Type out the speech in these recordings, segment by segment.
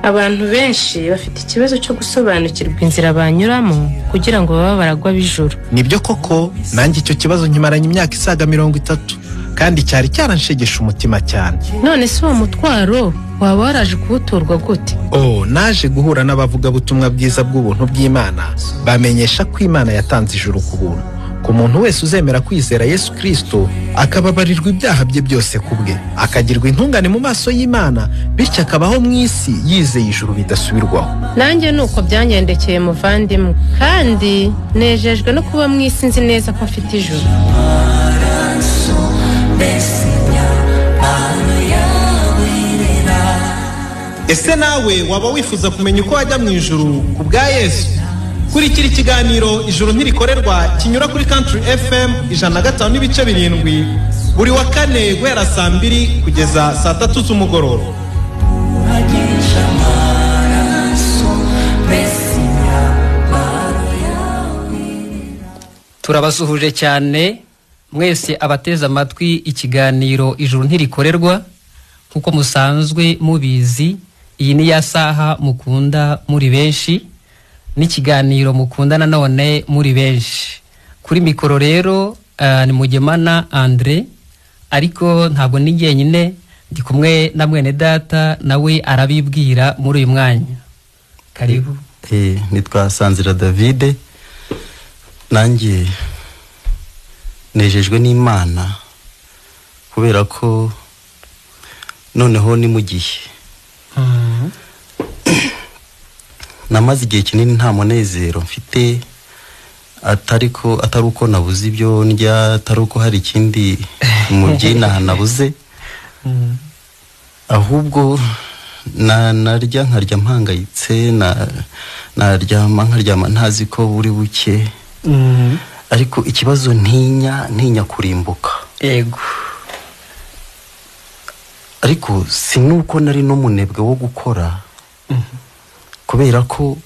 Abantu benshi bafite ikibazo cyo gusobanukirwa inzira banyuramo kugira ngo babe abaragwa b'ijuru. Nibyo koko, nanjye icyo kibazo nkimaranye imyaka isaga 30, kandi cyari cyaranshegesha umutima cyane. None se uwo mutwaro waba waraje kuwuturwa gute? Oh, naje guhura n'abavugabutumwa bwiza bw'ubuntu bw'Imana, bamenyesha ko Imana yatanze ijuru ku buntu ku muntu wese uzemera kwizera Yesu Kristo, akababarirwa ibyaha bye byose ku bwe, akagirwa intungane mu maso y'Imana, bityo akabaho mu isi yizeye ijuru bidasubirwaho. Nanjye nuko byangendekeye muvandimwe, kandi nejejwe no kuba mu isi nzi neza ko mfite ijuru. Ese nawe waba wifuza kumenya uko wajya mu ijuru ku bwa Yesu? Kurikira ikiganiro Ijuru Ntirikorerwa kinyura kuri Country FM 105.7 buri wa kane guhera saa 2 kugeza saa 3 z'umugoroba. Turabasuhuje cyane mwese abateze amatwi ikiganiro Ijuru Ntirikorerwa. Nkuko musanzwe mubizi, iyi ni ya saha mukunda muri benshi, n'ikiganiro mukunda nanone muri benshi. Kuri mikoro rero ni Mugemana Andre, ariko ntabwo ni jyenyine, ndi kumwe na mwene data, nawe arabibwira muri uyu mwanya. Karibu. Nitwa Sanzira David, nanjye nejejwe n'Imana kubera ko noneho ni mu gihe namaze igihe kinini nta munezero mfite, atari uko nabuze ibyo ndya, atari uko hari ikindi mu by'inaha nabuze, ahubwo narya nkarya mpangayitse, naryama nkaryama ntazi ko buri buke. Ariko ikibazo ntinya kurimbuka. Yego. Ariko si nuko nari n'umunebwe wo gukora, kubera ko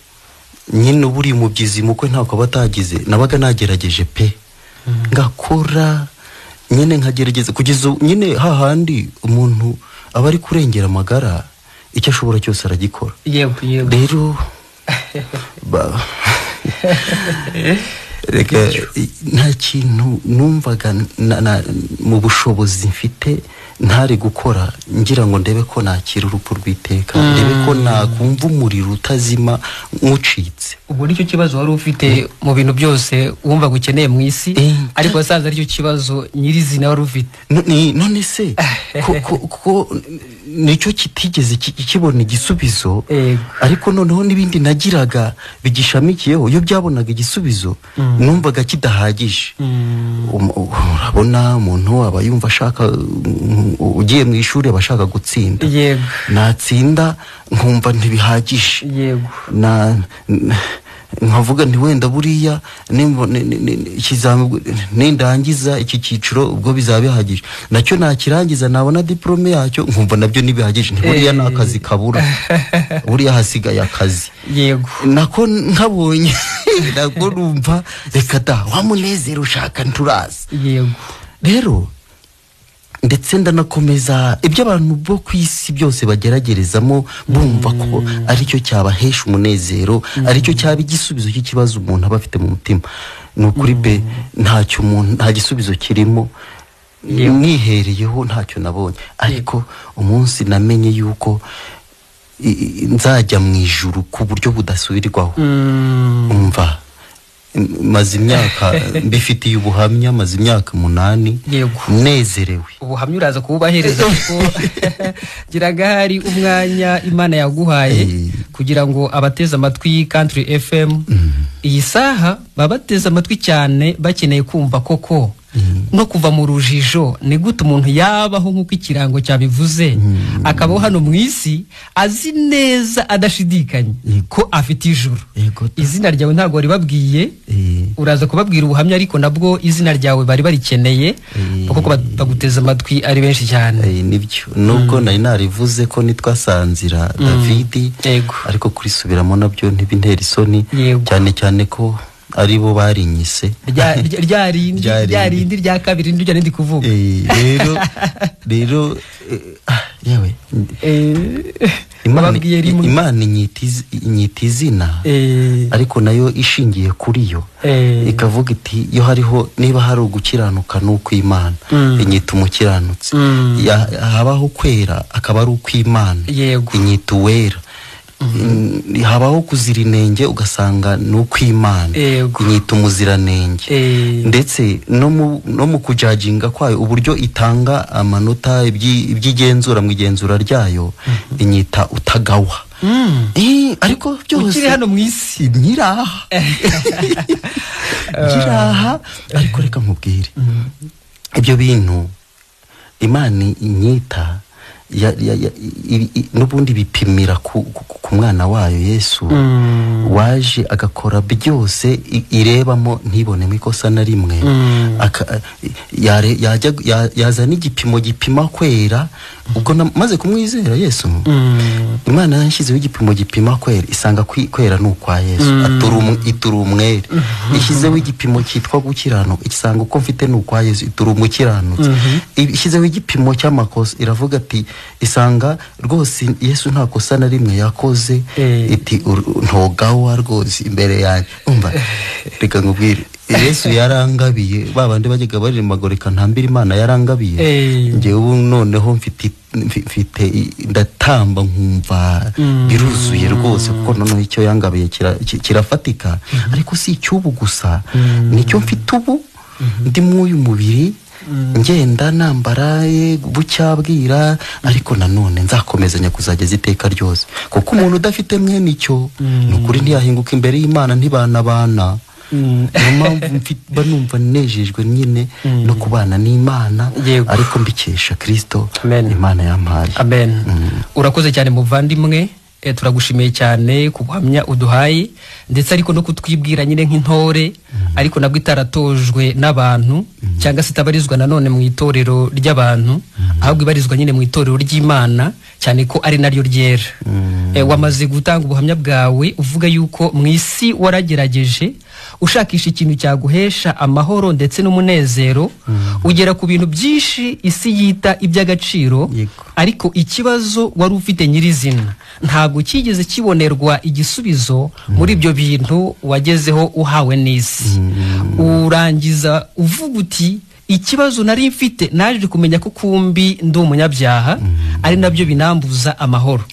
nyine uburi mu byizi mukwe ntako batagize, nabaga nagerageje pe, ngakora nyine nkagerageza kugeza nyine hahandi umuntu aba ari kurengera amagara, icyo ashobora cyose aragikora. Yego yego. Rero reka nta kintu numvaga mu bushobozi mfite ntari gukora ngira ngo ndebe ko nakira urupfu rw'iteka, ndebe ko nakumva umuriro utazima nkucitse. Ubwo nicyo kibazo wari ufite mu bintu byose wumva gukeneye mu isi, ariko wasanze aricyo kibazo nyirizina wari ufite. None se ko nicyo kitigeze kibona igisubizo, ariko noneho n'ibindi nagiraga bigishamikiyeho, iyo byabonaga igisubizo numvaga kidahagije. Urabona umuntu aba yumva ashaka, ugiye mu ishuri aba ashaka gutsinda. Yego. Natsinda nkumva ntibihagije. Yego. Nkavuga nti wenda buriya nindangiza iki cyiciro ubwo bizaba bihagije, nacyo nakirangiza nabona diplome yacyo nkumva nabyo ntibihagije, buriya ni akazi kabura, buriya hasigaye akazi. Yego. Nako nkabonye nako numva reka da wa munezero ushaka nturazi. Yego. Rero ndetse ndanakomeza ibyo abantu bo ku isi byose bageragerezamo bumva ko aricyo cyabahesha umunezero, aricyo cyaba igisubizo cy'ikibazo umuntu aba afite mu mutima. Ni ukuri pe, ntacyo umuntu, nta gisubizo kirimo, nihereyeho ntacyo nabonye. Ariko umunsi namenye yuko nzajya mu ijuru ku buryo budasubirwaho, umva maze imyaka mbifitiye ubuhamya, maze imyaka 8 nezerewe. Ubuhamya uraza kububahereza kuko giraga hari umwanya Imana yaguhaye kugira ngo abateze amatwi Country FM iyi saha babateze amatwi cyane, bakeneye kumva koko no kuva mu rujijo ni gute umuntu yabaho nk'uko ikirango cyabivuze, akabaho hano mu isi azi neza adashidikanya ko afite ijuru. Izina ryawe ntabwo wari babwiye, uraza kubabwira ubuhamya, ariko nabwo izina ryawe bari barikeneye kuko baguteze amatwi ari benshi cyane. Nibyo, nubwo nari narivuze ko nitwa Sanzira David, ariko kurisubiramo nabyo ntibintera isoni, cyane cyane ko ari bo barinyise rya rindi rya kabiri ndiryo ndi kuvuga. Rero yewe Imana inyita izina ariko nayo ishingiye kuri yo ikavuga iti yo hariho niba hari ugukiranuka n'ukw'Imana inyita umukiranutsi, habaho kwera akaba ari ukw'Imana inyita uwera, habaho kuzira inenge ugasanga ni ukw'Imana inyita umuziranenge. Ndetse no mu kujajinga kwayo uburyo itanga amanota iby'igenzura mu igenzura ryayo inyita utagawa. Ariko byose ukiri hano mu isi nyiraha nyiraha. Ariko reka nkubwire ibyo bintu Imana inyita n'ubundi bipimira ku mwana wayo Yesu waje agakora byose irebamo ntibonemo ikosa na rimwe, yazana igipimo gipima kwera. Ubwo maze kumwizera Yesu, Imana yashyizeho igipimo gipima kwera, isanga kwera ni ukwa Yesu, itura umwere. Ishyizeho igipimo cyitwa gukiranuka, isanga uko mfite ni ukwa Yesu, itura umukiranutsi. Ishyizeho igipimo cy'amakosa, iravuga ati isanga rwose Yesu nta kosa na rimwe yakoze, iti ntogawa rwose imbere yanjye. Umva reka nkubwire, Yesu yarangabiye, babandi bajyaga baririmba ngo reka ntambire Imana yarangabiye, njyewe ubu noneho mfite ndatamba nkumva biruzuye rwose, kuko noneho icyo yangabiye kirafatika. Ariko si icy'ubu gusa, nicyo mfite ubu ndi mw'uyu mubiri ngenda nambara bucyabwira, ariko nanone nzakomezanya kuzageza iteka ryose, kuko umuntu udafite mwene icyo ni ukuri ntiyahinguka imbere y'Imana, ntibanabana. Niyo mpamvu mba numva nejejwe nyine no kubana n'Imana, ariko mbikesha Kristo Imana yampaye. Amen. Urakoze cyane muvandimwe, turagushimiye cyane ku buhamya uduhaye, ndetse ariko no kutwibwira nyine nk'intore, ariko nabwo itaratojwe n'abantu cyangwa se itabarizwa nanone mu itorero ry'abantu, ahubwo ibarizwa nyine mu itorero ry'Imana, cyane ko ari naryo ryera. Wamaze gutanga ubuhamya bwawe uvuga yuko mu isi waragerageje ushakisha ikintu cyaguhesha amahoro ndetse n'umunezero, ugera ku bintu byinshi isi yita iby'agaciro, ariko ikibazo wari ufite nyirizina ntabwo cyigeze kibonerwa igisubizo muri ibyo bintu wagezeho uhawe n'isi. Urangiza uvuga uti ikibazo nari mfite naje kumenya ko kumbi ndi umunyabyaha, ari nabyo binambuza amahoro.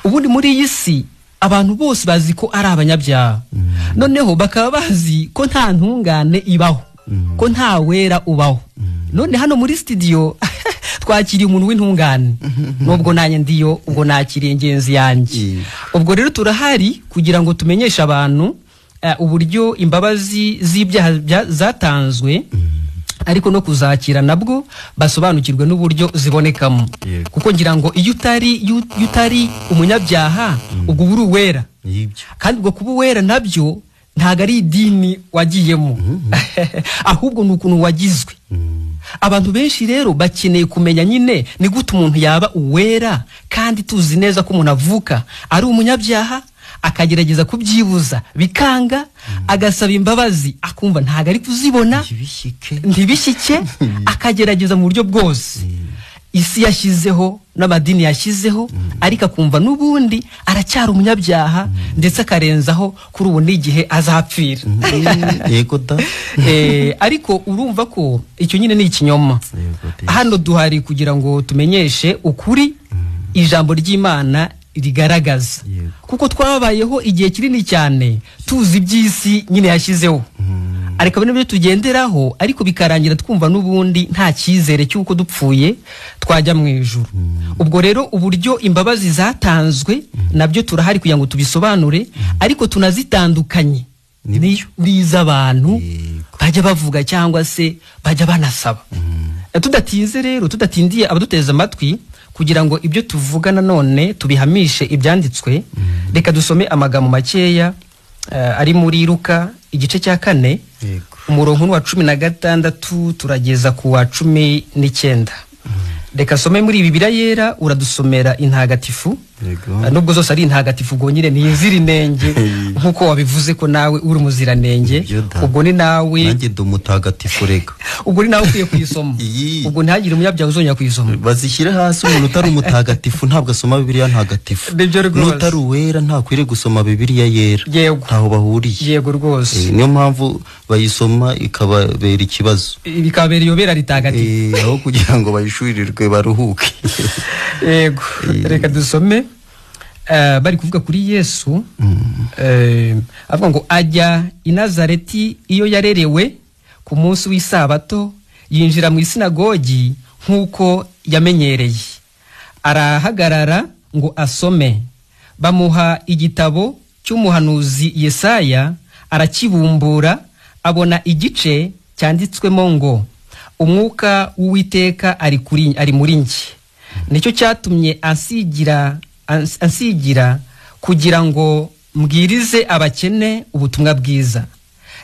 Ubundi muri iyi si abantu bose bazi ko ari abanyabyaha, noneho bakaba bazi ko nta ntungane ibaho, ko nta wera ubaho. None hano muri studio twakiriye umuntu w'intungane, nubwo nanjye ndiyo, ubwo nakiriye ingenzi yanjye. Ubwo rero turahari kugira ngo tumenyeshe abantu uburyo imbabazi z'ibyaha zatanzwe, ariko no kuzakira nabwo basobanukirwe n'uburyo zibonekamo. Kuko ngira ngo iyo utari umunyabyaha ubwo uri uwera, kandi ubwo kuba uwera nabyo ntago ari idini wagiyemo, ahubwo ni ukuntu wagizwe. Abantu benshi rero bakeneye kumenya nyine ni gute umuntu yaba uwera, kandi tuzi neza ko umuntu avuka ari umunyabyaha, akagerageza kubyibuza bikanga, agasaba imbabazi akumva ntago ari kuzibona, ntibishyike, akagerageza mu buryo bwose isi yashyizeho n'amadini yashyizeho, ariko akumva n'ubundi aracyari umunyabyaha, ndetse akarenzaho kuri ubu n'igihe azapfira. Yego da. Ariko urumva ko icyo nyine ni ikinyoma. Hano duhari kugira ngo tumenyeshe ukuri ijambo ry'Imana rigaragaza, kuko twabayeho igihe kinini cyane tuzi iby'isi nyine yashyizeho, ariko nibyo tugenderaho, ariko bikarangira twumva n'ubundi nta cyizere cy'uko dupfuye twajya mu ijuru. Ubwo rero uburyo imbabazi zatanzwe nabyo turahari kugira ngo tubisobanure, ariko tunazitandukanye n'iz'abantu bajya bavuga cyangwa se bajya banasaba. Tudatinze rero, tudatindiye abaduteza amatwi, kugira ngo ibyo tuvuga nanone tubihamishe ibyanditswe, reka dusome amagambo makeya ari muri Luka igice cya 4 umurongo wa 16 turageza ku wa 19. Reka some muri Bibiliya yera, uradusomera intagatifu. Nubwo zose ari intagatifu, ubwo nyine ni inzirinenge nk'uko wabivuze ko nawe uri umuziranenge, ubwo ni nawe nanjye ndi umutagatifu rega, ubwo ni nawe ukwiye kuyisoma, ubwo ntihagire umunyabyaha uzongera kuyisoma. Bazishyire hasi, umuntu utari umutagatifu ntabwo asoma Bibiliya ntagatifu, n'utari uwera ntakwiriye gusoma Bibiliya yera, ntaho bahuriye. Yego rwose, niyo mpamvu bayisoma ikababera ikibazo, bikababera iyobera ritagatifu, aho kugira ngo bayishurirwe baruhuke. Yego, reka dusome. Bari kuvuga kuri Yesu, avuga ngo ajya i Nazareti iyo yarerewe, ku munsi w'isabato yinjira mu isinagogi nk'uko yamenyereye, arahagarara ngo asome. Bamuha igitabo cy'umuhanuzi Yesaya, arakibumbura, abona igice cyanditswemo ngo umwuka w'Uwiteka ari muri njye, nicyo cyatumye ansigira kugira ngo mbwirize abakene ubutumwa bwiza,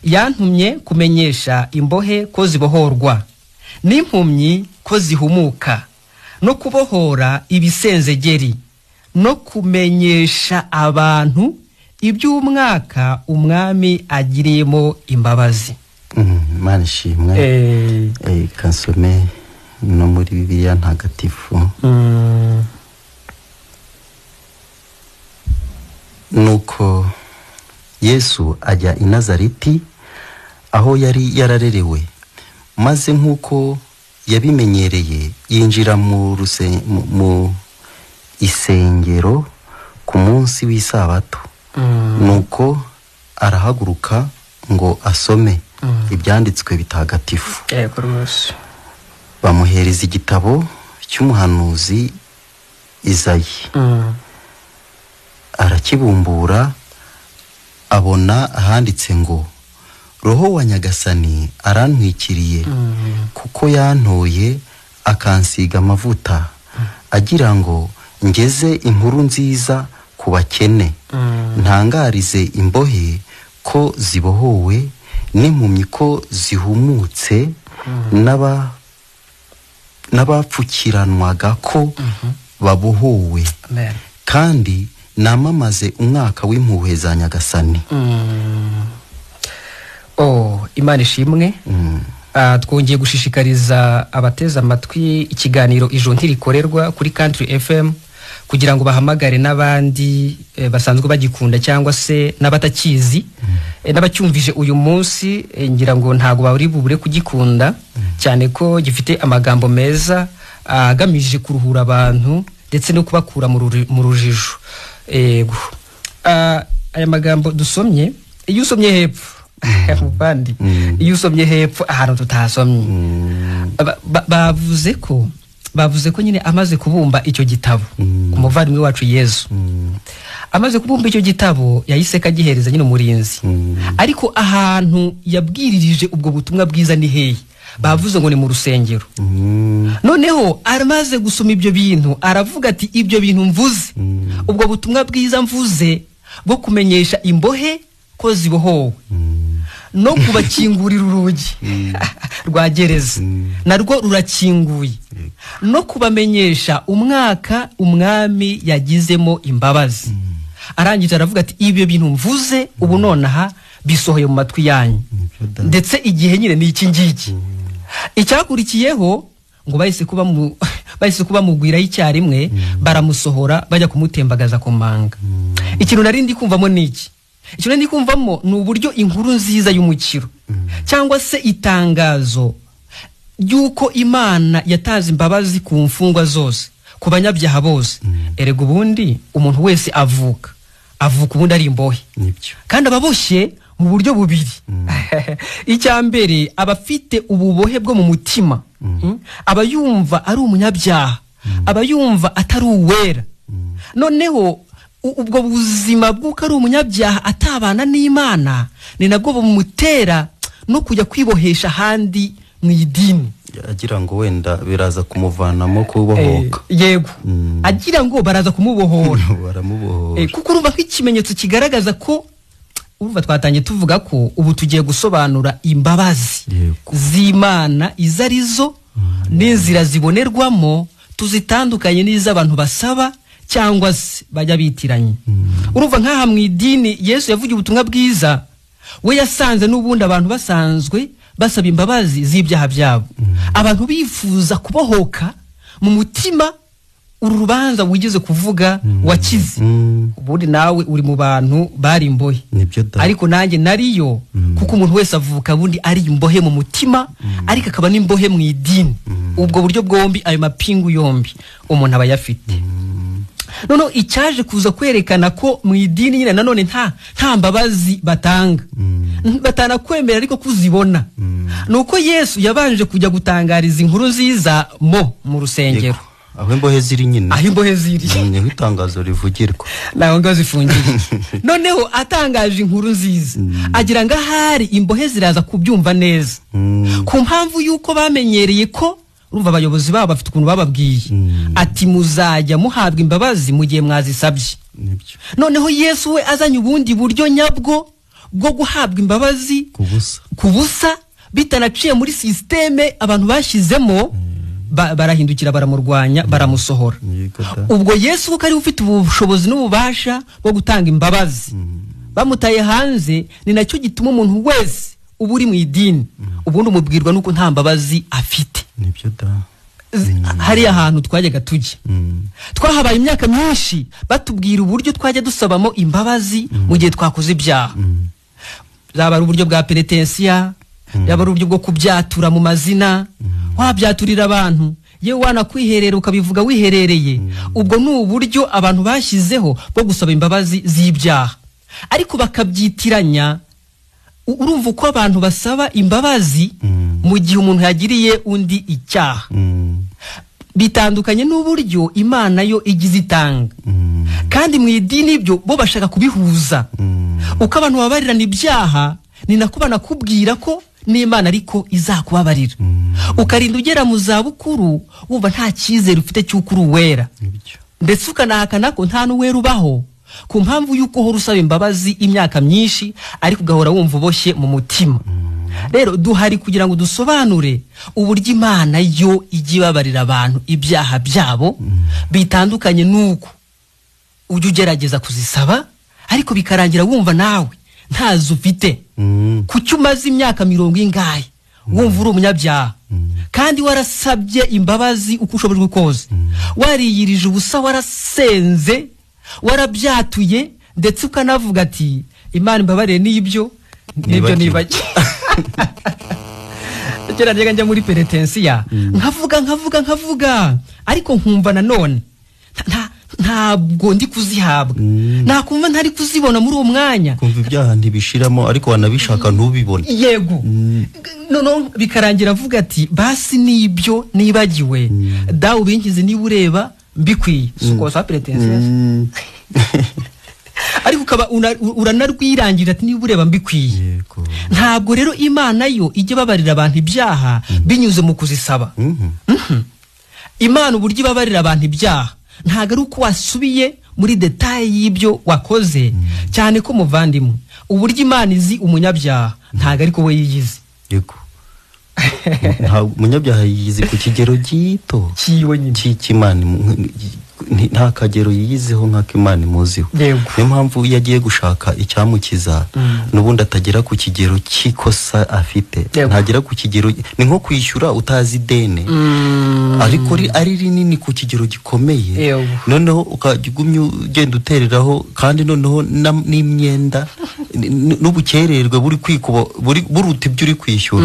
yantumye kumenyesha imbohe ko zibohorwa, n'impumyi ko zihumuka, no kubohora ibisenzegeri, no kumenyesha abantu iby'umwaka umwami agiriyemo imbabazi. Imana ishimwe. Kansome no muri Bibiliya ntagatifu. Nuko Yesu ajya i Nazareti aho yari yararerewe, maze nk'uko yabimenyereye yinjira mu isengero ku munsi w'isabato. Nuko arahaguruka ngo asome ibyanditswe bitagatifu. Bamuhereza igitabo cy'umuhanuzi Izayi, arakibumbura, abona ahanditse ngo Roho wa Nyagasani arantwikiriye, kuko yantoye akansiga amavuta, agira ngo ngeze inkuru nziza ku bakene, ntangarize imbohe ko zibohowe, n'impumyi ko zihumutse, n'abapfukiranwaga ko babohowe, kandi namamaze umwaka w'impuhwe za Nyagasani. Imana ishimwe. Twongeye gushishikariza abateze amatwi ikiganiro Ijoro Ntirikorerwa kuri Country FM, kugira ngo bahamagare n'abandi basanzwe bagikunda cyangwa se n'abatakizi, n'abacyumvije uyu munsi, ngira ngo ntago bari bubure kugikunda, cyane ko gifite amagambo meza agamije kuruhura abantu ndetse no kubakura mu rujijo. Yego, aya magambo dusomye, iyo usomye hepfo muvandi, iyo usomye hepfo ahantu tutasomye, bavuze ko nyine amaze kubumba icyo gitabo, umuvandimwe wacu Yesu amaze kubumba icyo gitabo yahise kagihereza nyine umurinzi. Ariko ahantu yabwiririje ubwo butumwa bwiza ni hehe? Bavuze ngo ni mu rusengero. Noneho amaze gusoma ibyo bintu aravuga ati ibyo bintu mvuze, ubwo butumwa bwiza mvuze bwo kumenyesha imbohe ko zibohowe, no kubakingurira urugi rwa gereza narwo rurakinguye, no kubamenyesha umwaka umwami yagizemo imbabazi. Arangije aravuga ati ibyo bintu mvuze ubu nonaha bisohoye mu matwi yanyu, ndetse igihe nyine ni iki ngiki. Icyakurikiyeho ngo bahise kuba mugwiraho icyarimwe, baramusohora bajya kumutembagaza ku manga. Ikintu nari ndi kumvamo ni iki? Ikintu ndi kumvamo ni uburyo inkuru nziza y'umukiro, cyangwa se itangazo ry'uko Imana yatanze imbabazi ku mfungwa zose, ku banyabyaha bose. Erega ubundi umuntu wese avuka ubundi ari imbohe, kandi ababoshye mu buryo bubiri. Icya mbere, abafite ububohe bwo mu mutima, aba yumva ari umunyabyaha, aba yumva atari uwera. Noneho ubwo buzima bw'uko ari umunyabyaha atabana n'Imana, ni nabwo bumutera no kujya kwibohesha ahandi mu idini, agira ngo wenda biraza kumuvanamo kubohoka. Yego, agira ngo baraza kumubohora, baramubohora. Kuko urumva nk'ikimenyetso kigaragaza ko urumva twatangiye tuvuga ko ubu tugiye gusobanura imbabazi z'Imana izo arizo, n'inzira zibonerwamo, tuzitandukanye n'iz'abantu basaba Cyangwa se bajya bitiranye. Urumva nk'aha mu idini Yesu yavugiye ubutumwa bwiza, we yasanze n'ubundi abantu basanzwe basaba imbabazi z'ibyaha byabo. Abantu bifuza kubohoka mu mutima. Uru rubanza wigeze kuvuga wakize, ubundi nawe uri mu bantu bari imbohe, ariko nanjye nariyo, kuko umuntu wese avuka bundi ari imbohe mu mutima, ariko akaba n'imbohe mu idini. Ubwo buryo bwombi, ayo mapingu yombi umuntu aba ayafite. Noneho icyaje kuza kwerekana ko mu idini nyine nanone nta mbabazi batanga, batanakwemera ariko kuzibona, ni uko Yesu yabanje kujya gutangariza inkuru nziza mu rusengero. Aho imbohe ziri nyine, aho imbohe ziri niho itangazo rivugirwa, naho ngaho zifungiye. Noneho atangaje inkuru nziza, agira ngo ahari imbohe ziraza kubyumva neza, ku mpamvu y'uko bamenyereye ko urumva abayobozi babo bafite ukuntu bababwiye ati muzajya muhabwa imbabazi mu gihe mwazisabye. Noneho Yesu we azanye ubundi buryo nyabwo bwo guhabwa imbabazi ku busa, bitanaciye muri sisiteme abantu bashyizemo, barahindukira baramurwanya, baramusohora. Ubwo Yesu kuko ari ufite ubushobozi n'ububasha bwo gutanga imbabazi, bamutaye hanze. Ni nacyo gituma umuntu wese uba uri mu idini ubundi umubwirwa nuko nta mbabazi afite. Hariya hantu twajyaga tujya, twahabaye imyaka myinshi batubwira uburyo twajya dusabamo imbabazi mu gihe twakoze ibyaha. Byaba ari uburyo bwa penetensiya, byaba ari uburyo bwo kubyatura mu mazina, wabyaturira abantu, yewe wanakwiherera ukabivuga wiherereye. Ubwo ni uburyo abantu bashyizeho bwo gusaba imbabazi z'ibyaha, ariko bakabyitiranya. Urumva uko abantu basaba imbabazi mu gihe umuntu yagiriye undi icyaha bitandukanye n'uburyo Imana yo igize itanga. Kandi mu idini ibyo bo bashaka kubihuza. Uko abantu babarirana ibyaha ni nako banakubwira ko n'Imana ariko izakubabarira. Ukarinda ugera mu zabukuru wumva nta cyizere ufite cy'uko uri uwera, ndetse ukanahakana ko nta n'uwera ubaho, ku mpamvu y'uko uhora usaba imbabazi imyaka myinshi ariko ugahora wumva uboshye mu mutima. Rero duhari kugira ngo dusobanure uburyo Imana yo ijya ibabarira abantu ibyaha byabo, bitandukanye n'uko ujya ugerageza kuzisaba ariko bikarangira wumva nawe ntazo ufite. Kuki umaze imyaka 40 ingahe wumva uri umunyabyaha, kandi warasabye imbabazi uko ushobojwe kose, wariyirije ubusa, warasenze, warabyatuye, ndetse ukanavuga ati Imana imbabarire n'ibyo nibyo nibagiwe. Kera najyaga njya muri penetensiya nkavuga ariko nkumva nanone ntabwo ndi kuzihabwa, nakumva ntari kuzibona muri uwo mwanya, kumva ibyaha ntibishiramo ariko wanabishaka ntubibone. Yego. Noneho bikarangira avuga ati basi nibyo nibagiwe, dawe ubinkize niba ureba mbikwiye, suko sa penetensiya. Ariko ukaba uranarwirangira ati niba ureba mbikwiye. Ntabwo rero Imana yo ijya babarira abantu ibyaha binyuze mu kuzisaba. Imana uburyo ibabarira abantu ibyaha ntabwo ari uko wasubiye muri detail y'ibyo wakoze, cyane ko muvandimwe uburyo Imana izi umunyabyaha ntabwo ariko we yiyizi. Yego. Umunyabyaha yiyizi ku kigero gito cy'Imana, nta kagero yiyiziho nk'ako Imana imuziho. Niyo mpamvu iyo agiye gushaka icyamukiza n'ubundi atagera ku kigero cy'ikosa afite, ntagera ku kigero. Ni nko kwishyura utazi ideni ariko ari rinini ku kigero gikomeye, noneho ukajya ugumya ugenda utereraho, kandi noneho n'imyenda n'ubukererwe buri kwikuba buruta ibyo uri kwishyura,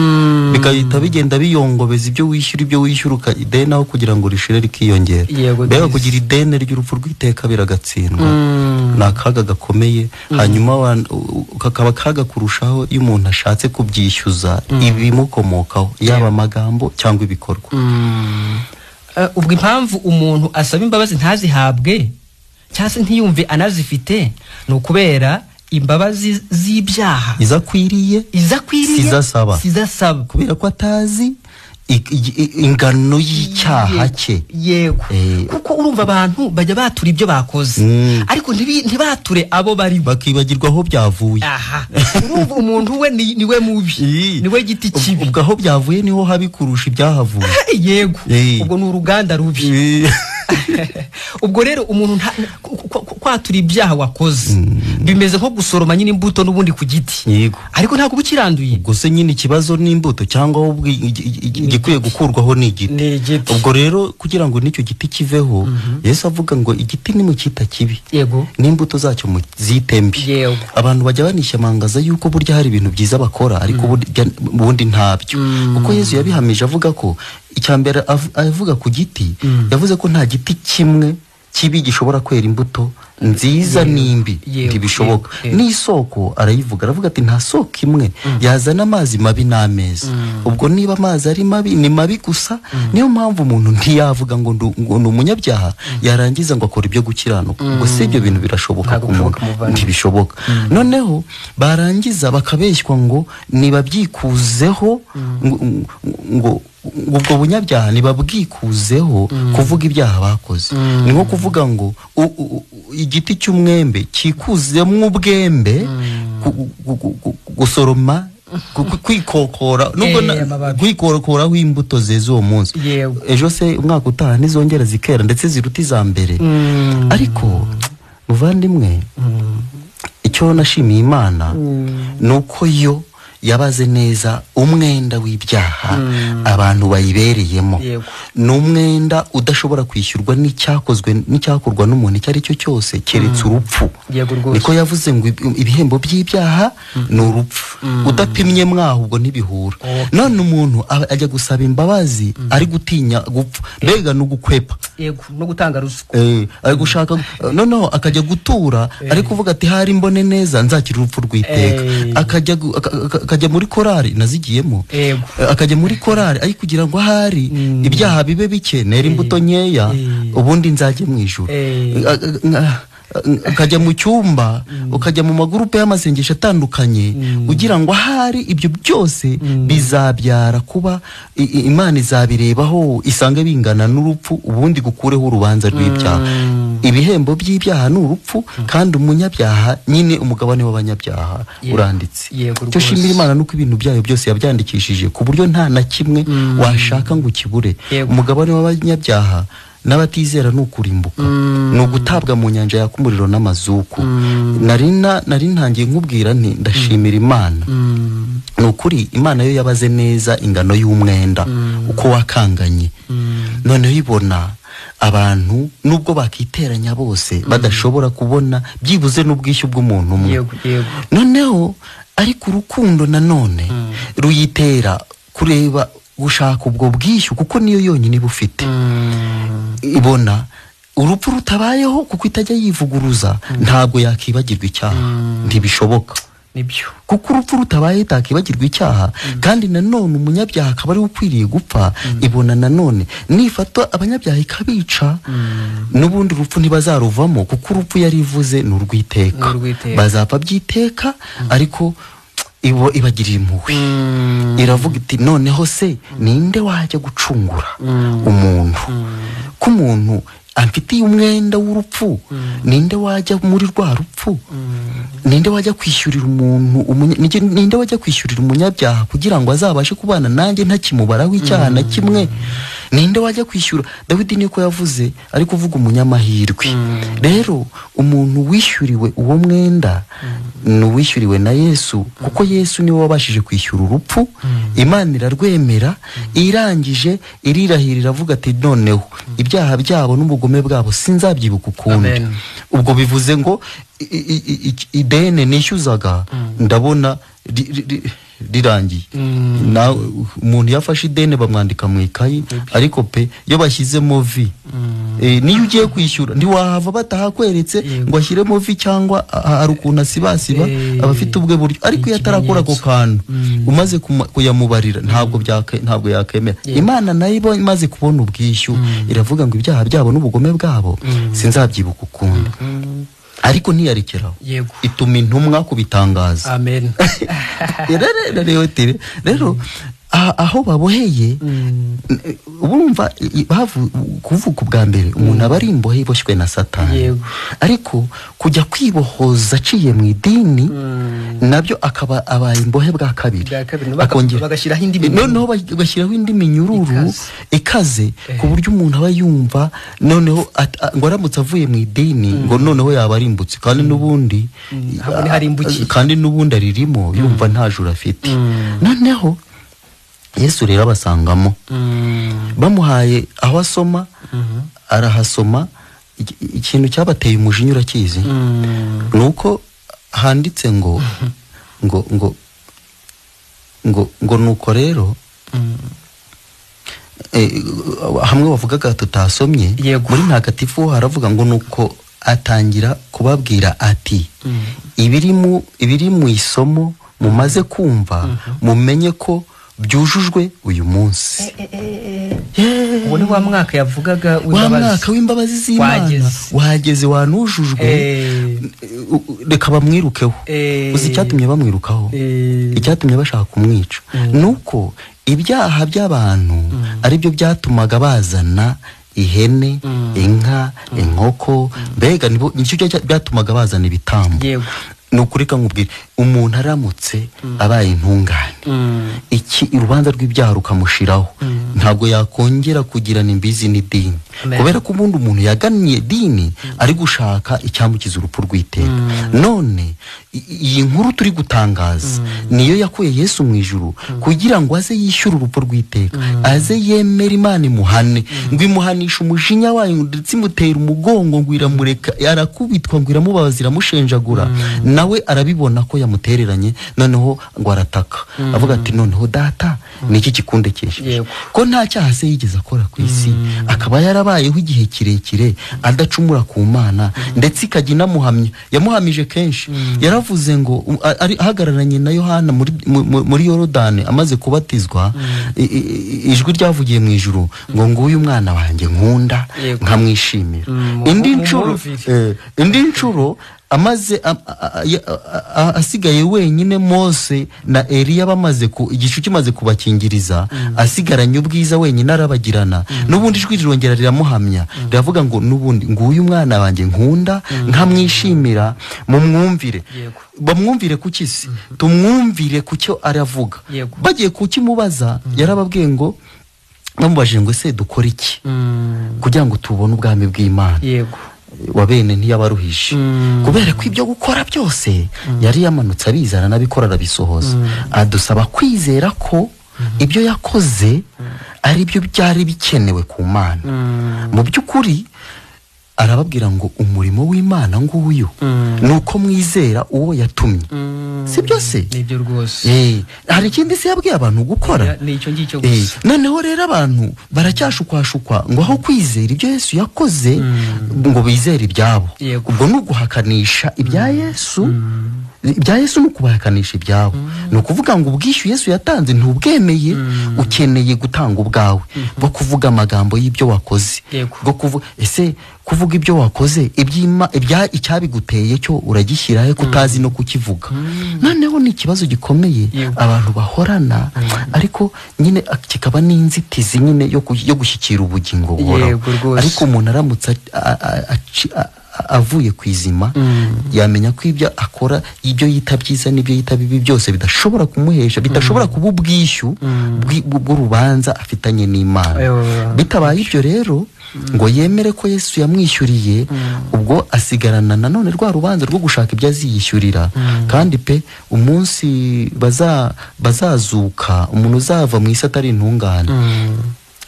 bigahita bigenda biyongobeza ibyo wishyura ideni aho kugira ngo rishire rikiyongera. Mbega kugira ideni ry'urupfu rw'iteka biragatsindwa, ni akaga gakomeye. Hanyuma kakaba akaga kurushaho iyo umuntu ashatse kubyishyuza ibimukomokaho, yaba amagambo cyangwa ibikorwa. Ubwo impamvu umuntu asaba imbabazi ntazihabwe cyangwa se ntiyumve anazifite ni ukubera imbabazi z'ibyaha izakwiriye sizasaba, kubera ko atazi ingano y'icyaha cye. Yego. Kuko urumva abantu bajya batura ibyo bakoze, ariko ntibature abo bari, bakibagirwa aho byavuye. Aha. Urumva umuntu we niwe mubi, niwe giti kibi, ubwo aho byavuye niho habi kurusha ibyahavuye. Yego. Ubwo ni uruganda rubi. Ubwo rero umuntu kwatura ibyaha wakoze bimeze nko gusoroma nyine imbuto n'ubundi ku giti. Yego. Ariko ntabwo ukiranduye. Ubwo se nyine ikibazo ni imbuto cyangwa ahubwo igikwiye gukurwaho ni igiti. Ubwo rero kugira ngo n'icyo giti kiveho, Yesu avuga ngo igiti nimukita kibi. Yego. N'imbuto zacyo muzite mbi. Yego. Abantu bajya banishyambangaza yuko burya hari ibintu byiza bakora ariko ubundi ntabyo. Kuko Yesu yabihamije avuga ko icyambere avuga ku giti, yavuze ko nta giti kimwe kibi gishobora kwera imbuto nziza n'imbi, ntibishoboka. N'isoko arayivuga, aravuga ati nta soko imwe yazana amazi mabi n'ameza. Ubwo niba amazi ari mabi ni mabi gusa. Niyo mpamvu umuntu ntiyavuga ngo ni umunyabyaha yarangiza ngo akora ibyo gukiranuka. Ubwo si ibyo bintu birashoboka ku muntu, ntibishoboka. Noneho barangiza bakabeshywa ngo nibabyikuzeho, ngo ubwo bunyabyaha nibabwikuzeho kuvuga ibyaha bakoze. Ni nko kuvuga ngo igiti cy'umwembe kikuzemo ubwembe, gusoroma, kwikokora, nubwo kwikokoraho imbuto zeze uwo munsi, ejo se umwaka utaha ntizongera zikera ndetse ziruta iza mbere. Ariko muvandimwe, icyo nashimiye Imana ni uko yo yabaze neza umwenda w'ibyaha abantu bayibereyemo. Ni umwenda udashobora kwishyurwa n'icyakozwe n'icyakorwa n'umuntu icyo ari cyo cyose keretse urupfu. Niko yavuze ngo ibihembo by'ibyaha ni urupfu. Udapimye mwaho ubwo ntibihura. None umuntu ajya gusaba imbabazi ari gutinya gupfa, mbega no gukwepa. Yego, no gutanga ruswa. Ari gushaka, noneho akajya gutura ari kuvuga ati hari mbone neza nzakira urupfu rw'iteka. Akajya muri korari nazigiyemo, akajya muri korari ari kugira ngo ahari ibyaha bibe bike, nera imbuto nkeya, ubundi nzajye mu ijuru. Ukajya mu cyumba, ukajya mu magurupe y'amasengesho atandukanye ugira ngo ahari ibyo byose bizabyara kuba Imana izabirebaho isange bingana n'urupfu, ubundi gukureho urubanza rw'ibyaha. Ibihembo by'ibyaha ni urupfu, kandi umunyabyaha nyine umugabane w'abanyabyaha uranditse. Cyo shimira Imana nuko ibintu byayo byose yabyandikishije ku buryo nta na kimwe washaka ngo ukibure. Umugabane w'abanyabyaha n'abatizera ni ukurimbuka, ni ugutabwa mu nyanja yaka umuriro n'amazuku. Nari ntangiye nkubwira nti ndashimira Imana. Ni ukuri Imana yo yabaze neza ingano y'umwenda uko wakanganye. Noneho ibona abantu nubwo bakiteranya bose badashobora kubona byibuze n'ubwishyu bw'umuntu umwe. Noneho ariko urukundo nanone ruyitera kureba gushaka ubwo bwishyu, kuko niyo yonyine bufite. Ibona urupfu rutabayeho kuko itajya yivuguruza, ntabwo yakibagirwa icyaha, ntibishoboka. Nibyo. Kuko urupfu rutabaye itakibagirwa icyaha, kandi nanone umunyabyaha akaba ari ukwiriye gupfa. Ibona nanone nifata abanyabyaha ikabica, n'ubundi urupfu ntibazaruvamo, kuko urupfu yarivuze ni urw'iteka, bazapfa by'iteka. Ariko ibagirira impuhwe, iravuga iti noneho se ninde wajya gucungura umuntu? Ko umuntu amfitiye umwenda w'urupfu, ninde wajya muri rwa rupfu? Ninde wajya kwishyurira umuntu, ninde wajya kwishyurira umunyabyaha kugira ngo azabashe kubana nanjye ntakimubaraho icyaha na kimwe? Ninde wajya kwishyura? Dawidi niko yavuze, ari kuvuga umunyamahirwe. Rero umuntu wishyuriwe uwo mwenda ni uwishyuriwe na Yesu, kuko Yesu niwe wabashije kwishyura urupfu. Imana irarwemera, irangije irirahira iravuga ati noneho ibyaha byabo n'ubugome bwabo sinzabyibuka ukundi. Ubwo bivuze ngo idene nishyuzaga ndabona rirangiye. Umuntu yafashe idene bamwandika mu ikayi, ariko pe iyo bashyizemo vi, niyo ugiye kwishyura ntiwahava batahakweretse ngo ashyiremo vi cyangwa hari ukuntu asibasiba, abafite ubwe buryo. Ariko iyo atarakora ako kantu umaze kuyamubarira ntabwo yakemera. Imana nayo imaze kubona ubwishyu iravuga ngo ibyaha byabo n'ubugome bwabo sinzabyibuka ukundi. Ariko ntiyarekeraho, ituma intumwa kubitangaza. Amen. Rero Aho baboheye, urumva, kuvuka ubwa mbere umuntu aba ari imbohe iboshywe na Satani, ariko kujya kwibohoza aciye mu idini nabyo akaba abaye imbohe bwa kabiri, bagashyiraho indi minyururu, noneho bagashyiraho indi minyururu ikaze, ku buryo umuntu aba yumva noneho ngo aramutse avuye mu idini ngo noneho yaba arimbutse, kandi n'ubundi kandi n'ubundi aririmo yumva nta juru afite. Noneho Yesu rero abasangamo, bamuhaye aho asoma, arahasoma. Ikintu cyabateye umujinya urakizi, nuko handitse ngo ngo ngo ngo ngo nuko rero hamwe bavugaga tutasomye muri ntagatifu haravuga ngo nuko atangira kubabwira ati ibiri mu isomo mumaze kumva mumenye ko byujujwe uyu munsi. Ubu ni wa mwaka yavugaga w'imbabazi, wa mwaka w'imbabazi z'Imana wageze, wanujujwe, reka bamwirukeho. Uzi icyatumye bamwirukaho, icyatumye bashaka kumwica, nuko ibyaha by'abantu aribyo byatumaga bazana ihene, inka, inkoko, mbega nicyo byatumaga bazana ibitambo. Nukuri nkubwire, umuntu aramutse abaye intungane, iki urubanza rw'ibyaha rukamushiraho, ntabwo yakongera kugirana imbizi n'idini, kubera ko ubundi umuntu yagannye idini ari gushaka icyamukiza urupfu rw'iteka. None iyi nkuru turi gutangaza niyo yakuye Yesu mu ijuru kugira ngo aze yishyure urupfu rw'iteka, aze yemera Imana imuhane, ngo imuhanisha umujinya wayo ndetse imutera umugongo, ngo iramureka arakubitwa, ngo iramubabaza, iramushenjagura, nawe arabibona ko yamutereranye. Noneho ngo arataka avuga ati noneho data niki kikundekesheje, ko nta cyaha se yigeze akora ku isi, akaba yarabayeho igihe kirekire adacumura ku Mana, ndetse ikajya inamuhamya, yamuhamije kenshi. Yaravuze ngo ahagararanye na Yohana muri Yorodani amaze kubatizwa, ijwi ryavugiye mu ijuru ngo nguyu umwana wanjye nkunda nkamwishimira. Indi nshuro amaze asigaye wenyine, Mose na Eliya bamaze ku igicu kimaze kubakingiriza, asigaranye ubwiza wenyine arabagirana, n'ubundi ijwi rirongera riramuhamya riravuga ngo n'ubundi nguyu umwana wanjye nkunda nkamwishimira, mumwumvire. Bamwumvire ku kisi, tumwumvire ku cyo aravuga. Bagiye kukimubaza yarababwiye ngo bamubajije ngo ese dukora iki kugira ngo tubone ubwami bw'Imana? Wa bene ntiyabaruhishe, kubera ko ibyo gukora byose yari yamanutse abizana n'abikora arabisohoza. Adusaba kwizera ko ibyo yakoze ari byo byari bikenewe ku Mana. Mu by'ukuri arababwira ngo umurimo w'Imana nguyu nuko mwizera uwo yatumye. Si byo se? Nibyo rwose. Hari ikindi se yabwiye abantu gukora? Ni icyo ngicyo gusa. Noneho rero abantu baracyashukwashukwa ngo aho kwizera ibyo Yesu yakoze ngo bizere ibyabo. Ubwo ni uguhakanisha ibya Yesu, ibya Yesu ni ukubahakanisha ibyabo. Ni ukuvuga ngo ubwishyu Yesu yatanze ntubwemeye, ukeneye gutanga ubwawe bwo kuvuga amagambo y'ibyo wakoze, bwo kuvuga ese kuvuga ibyo wakoze, icyabiguteye cyo uragishyirahe kutazi no kukivuga. Noneho ni ikibazo gikomeye abantu bahorana, ariko nyine kikaba n'inzitizi nyine yo gushyikira ubugingo buhoraho. Ariko umuntu aramutse avuye ku izima, yamenya ko ibyo akora, ibyo yita byiza n'ibyo yita bibi byose bidashobora kumuhesha, bidashobora kuba ubwishyu bw'urubanza afitanye n'Imana. Bitabaye ibyo rero ngo yemere ko Yesu yamwishyuriye, ubwo asigarana nanone rwa rubanza rwo gushaka ibyo aziyishyurira. Kandi pe umunsi bazazuka, umuntu uzava mu isi atari intungane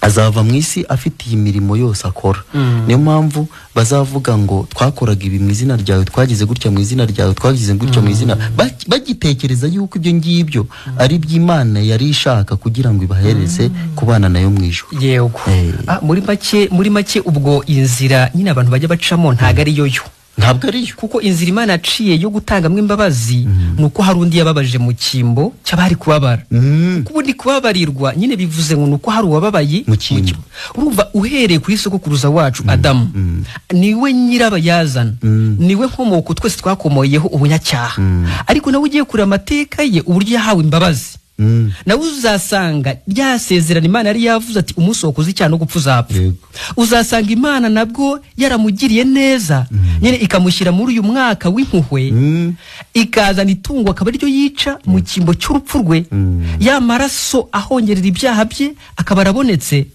azava mu isi afite iyi mirimo yose akora. Niyo mpamvu bazavuga ngo twakoraga ibi mu izina ryawe, twagize gutya mu izina ryawe, twagize gutya mu izina, bagitekereza yuko ibyo ngibyo ari iby'Imana yari ishaka kugira ngo ibahereze kubana nayo mu ijuru. Yego. Muri make ubwo inzira nyine abantu bajya bacamo ntago ari yoyo. Ntabwo ariyo, kuko inzira Imana yaciye yo gutangamo imbabazi nuko hari undi yababaje mu cyimbo cy'abari kubabara. Kuko ubundi kubabarirwa nyine bivuze ngo nuko hari uwababaye mu cyimbo. Urumva uhereye kuri sogokuruza wacu Adamu, niwe nyirabayazana, niwe nkomoko twese twakomoyeho ubunyacyaha. Ariko nawe ugiye kureba amateka ye uburyo yahawe imbabazi, Nawe uzasanga ryasezerana Imana yari yavuze ati umunsi wakoze icyaha no gupfa uzapfa. Uzasanga Imana nabwo yaramugiriye neza nyine ikamushyira muri uyu mwaka w'impuhwe, ikazana itungo akaba ariryo yica mu cyimbo cy'urupfu rwe, ya maraso ahongerera ibyaha bye akaba arabonetse,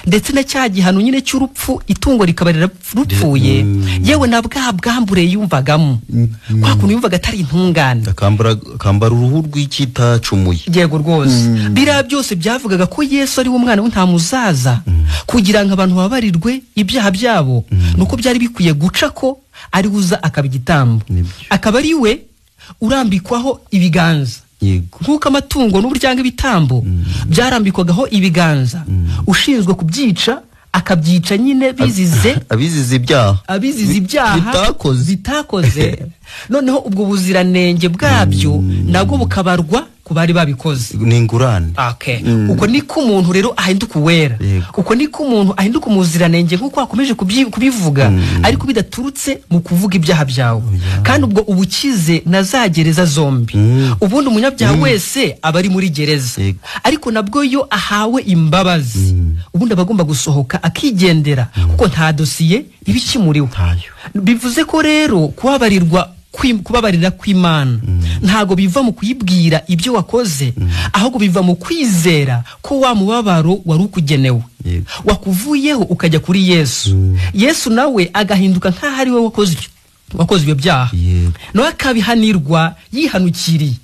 ndetse na cya gihano nyine cy'urupfu itungo rikaba rirapfuye, yewe na bwa bwambure yumvagamo kwa kuntu yumvaga atari intungane, akambara uruhu rw'ikitacumuye. Yego rwose. Biriya byose byavugaga ko Yesu ari we mwana w'intama uzaza kugira ngo abantu babarirwe ibyaha byabo, nuko byari bikwiye guca ko ari uza akaba igitambo, akaba ari we urambikwaho ibiganza. Nk'uko amatungo n'uburyanga ibitambo byarambikwagaho ibiganza, ushinzwe kubyica akabyica nyine bizize abizize ibyaha, abizize ibyaha bitakoze. Noneho ubwo buziranenge bwabyo nabwo bukabarwa ku bari babikoze, ni ingurane. Uko niko umuntu rero ahinduka uwera, uko niko umuntu ahinduka umuziranenge nk'uko akomeje kubivuga, ariko bidaturutse mu kuvuga ibyaha byawe. Kandi ubwo ubukize na za gereza zombi. Ubundi umunyabyaha wese aba ari muri gereza, ariko nabwo yo ahawe imbabazi ubundi aba agomba gusohoka akigendera, kuko nta dosiye iba ikimuriwe. Bivuze ko rero kubabarirwa, kubabarira kw'Imana ntago biva mu kuyibwira ibyo wakoze, ahubwo biva mu kwizera ko wa mubabaro wari ukugenewe wakuvuyeho ukajya kuri Yesu. Yesu nawe agahinduka nk'aho ari we wakoze ibyo byaha, nawe akabihanirwa yihanukiriye.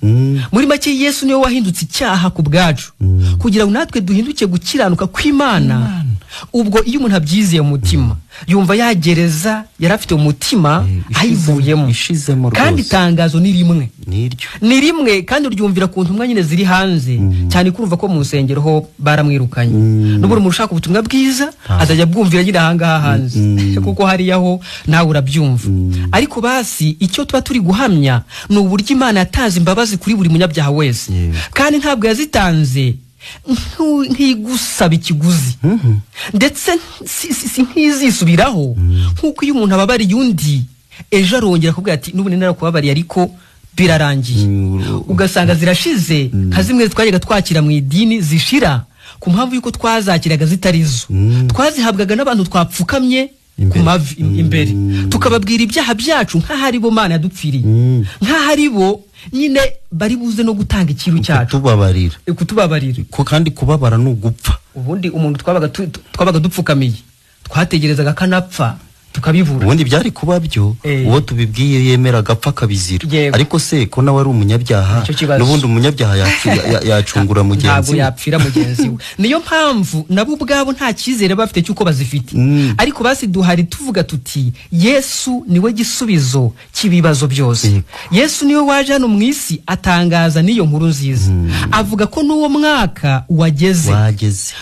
Muri make Yesu niwe wahindutse icyaha ku bwacu, kugira ngo natwe duhinduke gukiranuka kw'Imana. Ubwo iyo umuntu abyizeye mu mutima yumva yagereza yari afite umutima ayivuyemo. Kandi itangazo ni rimwe, ni rimwe, kandi uryumvira ku ntumwa nyine ziri hanze cyane, kurumva ko mu nsengero ho baramwirukanye. N'ubwo umuntu ushaka ubutumwa bwiza azajya bwumvira nyine ahangaha hanze, kuko hariya ho nawe urabyumva. Ariko basi icyo tuba turi guhamya ni uburyo Imana yatanze imbabazi kuri buri munyabyaha wese, kandi ntabwo yazitanze nk'igusaba ikiguzi, ndetse si nk'izisubiraho. Nk'uko iyo umuntu ababariye undi ejo arongera akubwira ati n'ubundi narakubabariye ariko birarangiye, ugasanga zirashize, nka zimwe twajyaga twakira mu idini zishira ku mpamvu y'uko twazakiraga zitarizo, twazihabwaga n'abantu twapfukamye ku mavi imbere, tukababwira ibyaha byacu nk'aho ari bo Mana yadupfiriye, nk'aho ari bo nyine bari buze no gutanga ikiru cyacu, kutubabarira. Kandi kubabara ni ugupfa. Ubundi umuntu twabaga dupfukamiye twategerezaga kanapfa tukabibura. Ubundi byari kuba byo uwo tubibwiye yemera agapfa akabizira, ariko se ko nawe ari umunyabyaha, n'ubundi umunyabyaha yacungura mugenzi we, ntabwo yapfira mugenzi we. Niyo mpamvu nabo ubwabo nta cyizere bafite cy'uko bazifite. Ariko basi duhari tuvuga tuti Yesu niwe gisubizo cy'ibibazo byose. Yesu niwe waje hano mu isi atangaza n'iyo nkuru nziza, avuga ko n'uwo mwaka wageze.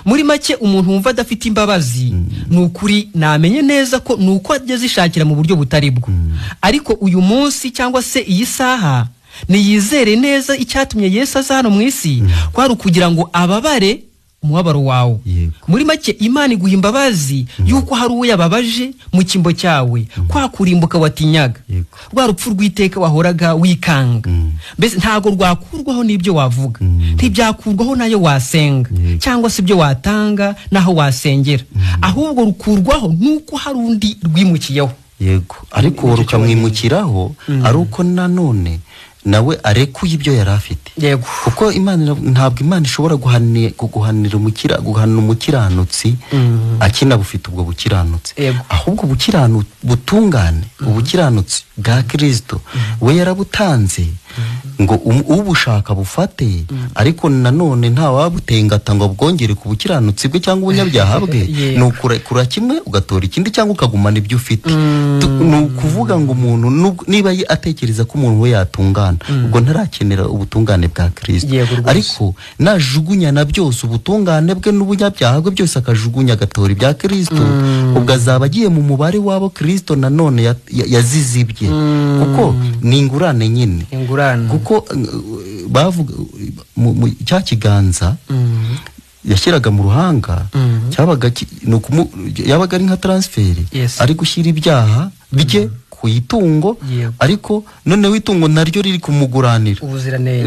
Muri make umuntu wumva adafite imbabazi ni ukuri namenye neza ko nuko ageze ishakira mu buryo butari bwo. Ariko uyu munsi cyangwa se iyi saha niyizere neza icyatumye Yesu aza hano mu isi, kwari ukugira ngo ababare umubabaro wawe. Muri make Imana iguha imbabazi yuko hari uwo yababaje mu cyimbo cyawe, kwa kurimbuka watinyaga, rwa rupfu rw'iteka wahoraga wikanga, mbese ntago rwakurwaho n'ibyo wavuga, ntibyakurwaho nayo wasenga cyangwa se ibyo watanga naho wasengera, ahubwo rukurwaho nuko hari undi rwimukiyeho. Yego, ariko rukamwimukiraho ari uko nanone nawe arekuye ibyo yari afite. Kuko Imana ntabwo Imana ishobora guhanira umukiranutsi akina bufite ubwo bukiranutsi, ahubwo butungane ubukiranutsi bwa Kristo we yarabutanze ngo ubushaka bufate, ariko nanone nta wabutengata ngo bwongere ku bukiranutsi bwe cyangwa ubunyabyaha bwe. Ni ukurekura kimwe ugatora ikindi cyangwa ukagumana ibyo ufite. Ni ukuvuga ngo umuntu niba atekereza ko umuntu we yatungana, ubwo ntarakenera ubutungane bwa Kristo, ariko najugunya na byose ubutungane bwe n'ubunyabyaha bwe byose akajugunya agatora ibya Kristo, ubwo azaba agiye mu mubare wabo Kristo nanone yazize ibye, kuko ni ingurane nyine. Kuko bavuga cya kiganza yashyiraga mu ruhanga cyabaga yabaga ari nka transferi, ari gushyira ibyaha bye ku itungo, ariko noneho itungo naryo riri kumuguranira,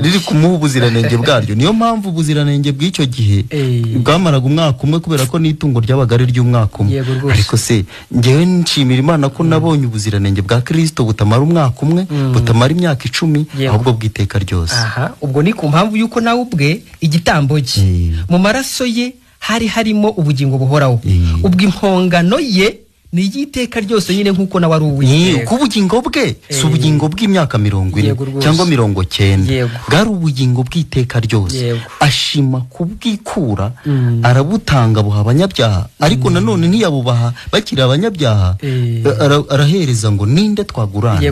riri kumuha ubuziranenge bwaryo. Niyo mpamvu ubuziranenge bw'icyo gihe bwamaraga umwaka umwe, kubera ko n'itungo ryabaga ari ry'umwaka umwe. Ariko se ngewe nshimira Imana ko nabonye ubuziranenge bwa Kristo butamara umwaka umwe, butamara imyaka 10, ahubwo bw'iteka ryose. Aha, ubwo ni ku mpamvu yuko nawe ubwe igitambo cye mu maraso ye hari harimo ubugingo buhoraho. Ubwo impongano ye ni igiteka ryose nyine nkuko nawe ari uwiteka. Ku bugingo bwe si ubugingo bw'imyaka 40 cyangwa 90, bwari ubugingo bw'iteka ryose. Ashima kubwikura, arabutanga buha abanyabyaha, ariko nanone ntiyabubaha bakiri abanyabyaha, arahereza ngo ninde twagurana,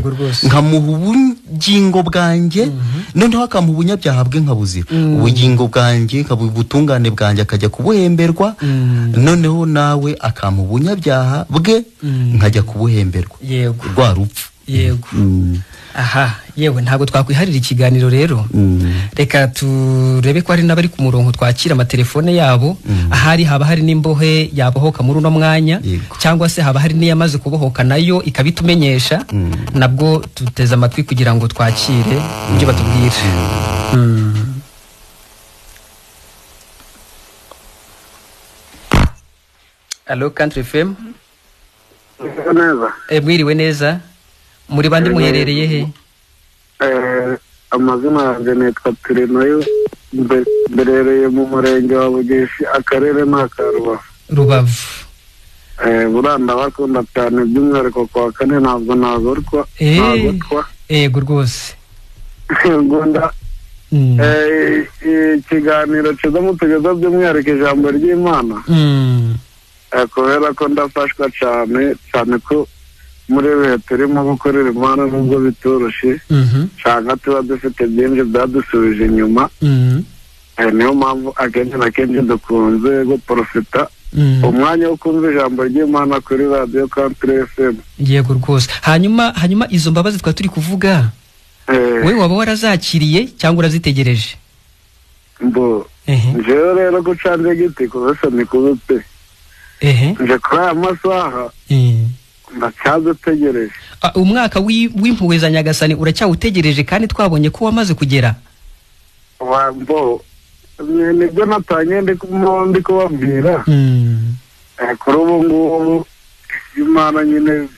nkamuha ubugingo bwanjye, noneho akamuha ubunyabyaha bwe nkabuzira, ubugingo bwanjye ubutungane bwanjye akajya kubuhemberwa, noneho nawe akamuha ubunyabyaha bwe nkajya kubuhemberwa rwa rupfu. Yego. Aha, yewe ntabwo twakwiharira ikiganiro rero. Reka turebe ko hari n'abari ku murongo twakira amatelefone yabo. Ahari haba hari n'imbohe yabohoka muri uno mwanya, cyangwa se haba hari n'iyamaze kubohoka nayo ikabitumenyesha, nabwo tuteze amatwi kugira ngo twakire ibyo batubwira. Allo Country FM. Neza. Mwiriwe neza. Muri bandi muherereye he? Amazina yanjye nitwa Turinayo, mberereye mu murenge wa Bugeshi, akarere ni aka Rubavu. Rubavu. Buranda bakunda cyane by'umwihariko kwa kane ntabwo nagorwa. Yego rwose. Ngunda ikiganiro cyiza mutugeza by'umwihariko ijambo ry'Imana. Kubera ko ndafashwa cyane cyane ko muri bihe turimo gukorera Imana nubwo bitoroshye, cyangwa tuba dufite byinshi byadusubije inyuma. Niyo mpamvu akenshi na kenshi dukunze guprofita umwanya wo kumva ijambo ry'Imana kuri radiyo Country FM. Yego rwose. Hanyuma izo mbabazi twari turi kuvuga, wowe waba warazakiriye cyangwa urazitegereje? Mbo njyewe rero gucanja igiti kubesa ni kubi pe. Nje kuri aya masaha ndacyadutegereje. Umwaka w'impuhwe za Nyagasani uracyawutegereje kandi twabonye ko wamaze kugera. Mbo nibyo natanye ndi kubabwira. Kuri ubu ngubu Imana nyine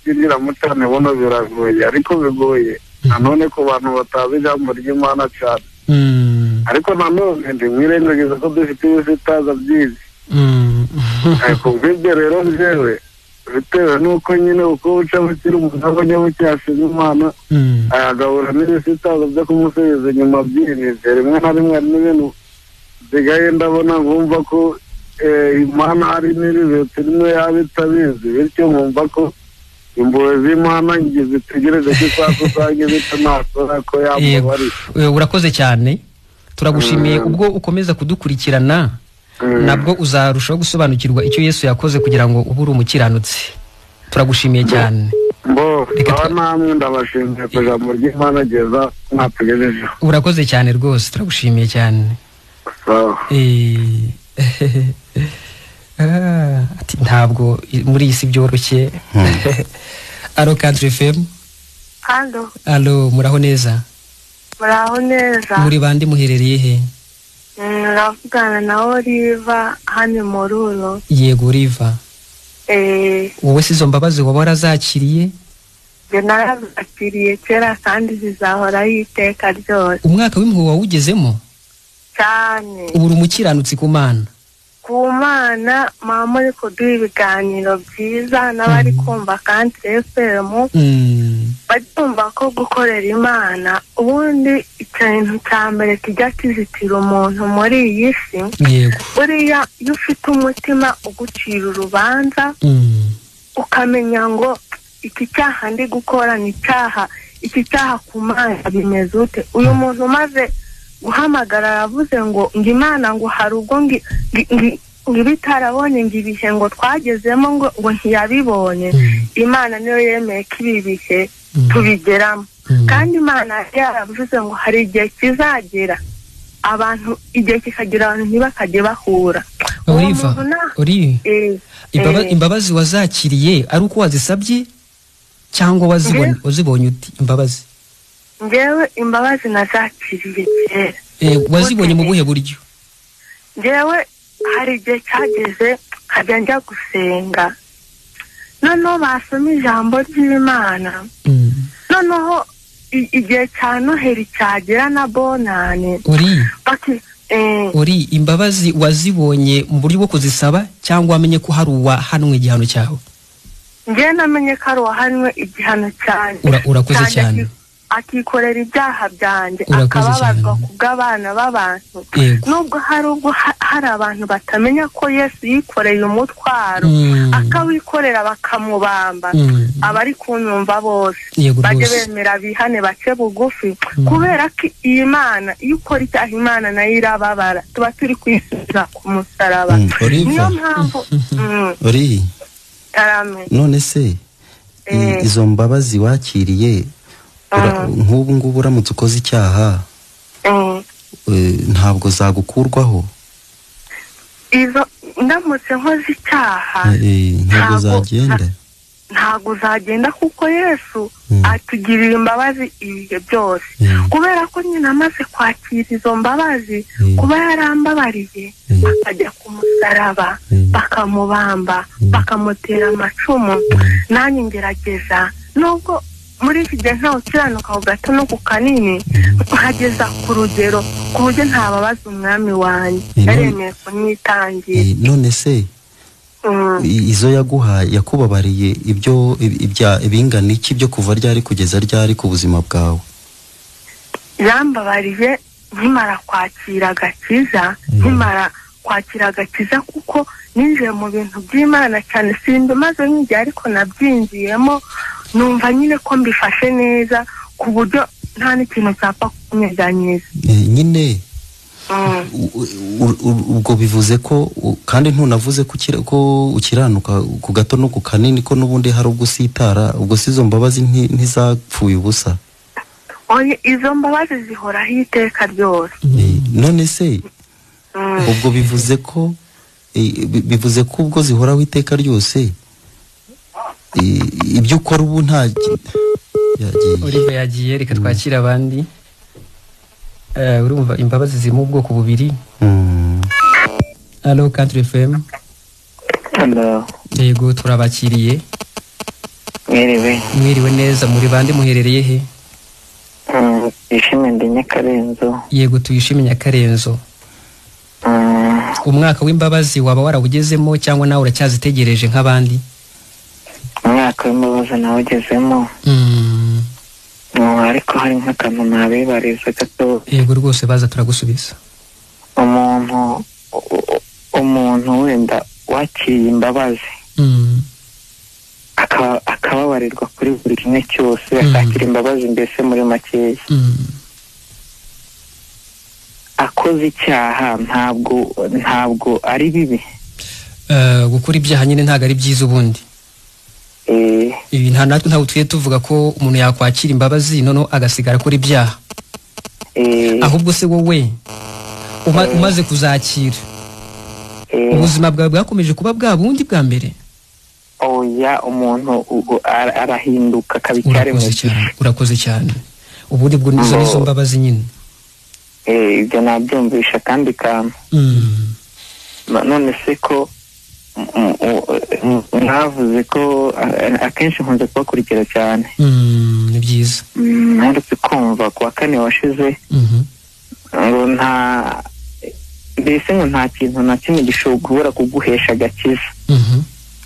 byinjiramo cyane buno biragoye, ariko bigoye nanone ku bantu batazi ijambo ry'Imana cyane. Ariko nanone ndimwirengagiza ko dufite ibisitaza byinshi. Kubw'ibyo rero njyewe bitewe n'uko nyine uko buca bukiri umuntu abanyabuke yashima Imana, agahura n'ibisitaza byo kumusubiza inyuma byinshi. Rimwe na rimwe hari n'ibintu nsigaye ndabona nkumva ko Imana hari n'ibihe turimo yaba itabizi, bityo nkumva ko impuhwe z'Imana zitegereje ko isaha bitanakora ko yamubariye. Urakoze cyane, turagushimiye ubwo ukomeza kudukurikirana. Nabwo uzarushaho gusobanukirwa icyo Yesu yakoze kugira ngo ube uri umukiranutsi. Turagushimiye cyane. Mbo namwe ndabashimiye ku ijambo ry'Imana geza mwatugejejeho. Urakoze cyane rwose, turagushimiye cyane. Ati ntabwo muri iyi si byoroshye. Allo Country FM. Allo. Allo, muraho neza? Muraho neza. Muri bandi muherereye he? Ndavugana na Oliva hano mu Ruro. Yego Oliva. Wowe si izo mbabazi waba warazakiriye? Njye narazakiriye kera kandi zizahoraho iteka ryose. Umwaka w'impuhwe wawugezemo? Cyane. Ubu uri umukiranutsi ku Mana? Ku Mana, mama uri kuduha ibiganiro byiza n'abari kumva Country FM. Batumva ko gukorera Imana ubundi ikintu cya mbere kijya kizitira umuntu muri iyi si. Buriya iyo ufite umutima ugucira urubanza, ukamenya ngo iki cyaha ndi gukora ni cyaha, iki cyaha ku Mana bimeze ute. Uyu muntu umaze guhamagara aravuze ngo ngo Imana ngo hari ubwo ngo ibitarabonye ngo ibihe ngo twagezemo ngo ntiyabibonye. Imana niyo yemeye ko ibi bihe tubigeramo. Kandi Imana yaravuze ngo hari igihe kizagera abantu, igihe kikagera abantu ntibakajye bahura. Oliva, imbabazi wazakiriye ari uko wazisabye Cyangwa wazibonye uti imbabazi? Ngewe imbabazi nazakiriye kera. Wazibonye mu buhe buryo? Ngewe hari igihe cyageze nkajya njya gusenga, noneho basoma ijambo ry'Imana, noneho igihe cya Noheli cyagera na Bonane. Uri imbabazi wazibonye mu buryo bwo kuzisaba cyangwa wamenye ko hari uwahanwe igihano cyawe? Njye namenye ko hari uwahanwe igihano cyanjye. Urakoze cyane. Akikorera ibyaha byanjye, akababazwa kubw'abana b'abantu. Nubwo hari ubwo hari abantu batamenya ko Yesu yikoreye umutwaro, akawikorera bakamubamba, abari kunyumva bose bajye bemera bihane bace bugufi, kubera ko iyi Mana iyo ukora icyaha Imana nayo irababara, tuba turi kwisubiza ku musaraba. Niyo mpamvu uri none se izo mbabazi wakiriye nk'ubu ngubu uramutse ukoze icyaha ntabwo zagukurwaho? Izo ndamutse nkoze icyaha ntabwo zagenda, ntabwo zagenda, kuko Yesu atugirira imbabazi ibihe byose. Kubera ko nyine amaze kwakira izo mbabazi, kuba yarambabariye akajya ku musaraba, bakamubamba, bakamutera amacumu, nanjye ngerageza nubwo muri iki gihe ntawe ukiranuka ku gato no ku kanini, nkageza ku rugero ku buryo ntababaza umwami wanjye, yaremeye kunyitangira. None se izo yaguhaye yakubabariye ibyo ibingana iki byo kuva ryari kugeza ryari ku buzima bwawe? Yambabariye nkimara kwakira agakiza, nkimara kwakira agakiza, kuko ninjiye mu bintu by'Imana cyane, simba maze nk'igihe ariko nabyinjiyemo numva nyine ko mbifashe neza ku buryo nta n'ikintu cyapfa kunyeganyeza. Nyine ubwo bivuze ko kandi ntunavuze ko ukiranuka ku gato no ku kanini, ko n'ubundi hari ubwo usitara, ubwo si izo mbabazi ntizapfuye ubusa? Izo mbabazi zihoraho iteka ryose. None se ubwo bivuze ko ubwo zihoraho iteka ryose ibyo ukora ubu nta yagiye. Olive yagiye, reka twakira abandi. Urumva imbabazi ziri mu bwoko bubiri. Allo Country FM. Hello. Yego turabakiriye. Mwiriwe. Mwiriwe neza, muri bande muherereye he? Tuyishime ndi Nyakarenzo. Yego tuyishime Nyakarenzo. Umwaka w'imbabazi waba warawugezemo cyangwa nawe uracyazitegereje nk'abandi? Umwaka w'imbabazi nawugezemo. Ariko hari nk'akantu nabibariza gato. Yego rwose baza turagusubiza. Umuntu wenda wakiriye imbabazi akababarirwa kuri buri kimwe cyose, akakira imbabazi mbese muri makeya, akoze icyaha ntabwo ari bibi. Gukora ibyaha nyine ntabwo ari byiza ubundi. Ibi nta natwe ntabwo twiye tuvuga ko umuntu yakwakira imbabazi noneho agasigara akora ibyaha. Ahubwo se wowe umaze kuzakira ubuzima bwawe bwakomeje kuba bwa bundi bwa mbere? Oya, umuntu arahinduka akabicyare mu gihe. Urakoze cyane. Ubundi bwo nizo nizo mbabazi nyine. Ibyo nabyumvisha kandi kantu. None se ko mwavuze ko akenshi nkunze kubakurikira cyane. Ni byiza. Mperutse kumva ku wa kane washize ngo nta mbese ngo nta kintu na kimwe gishobora kuguhesha agakiza.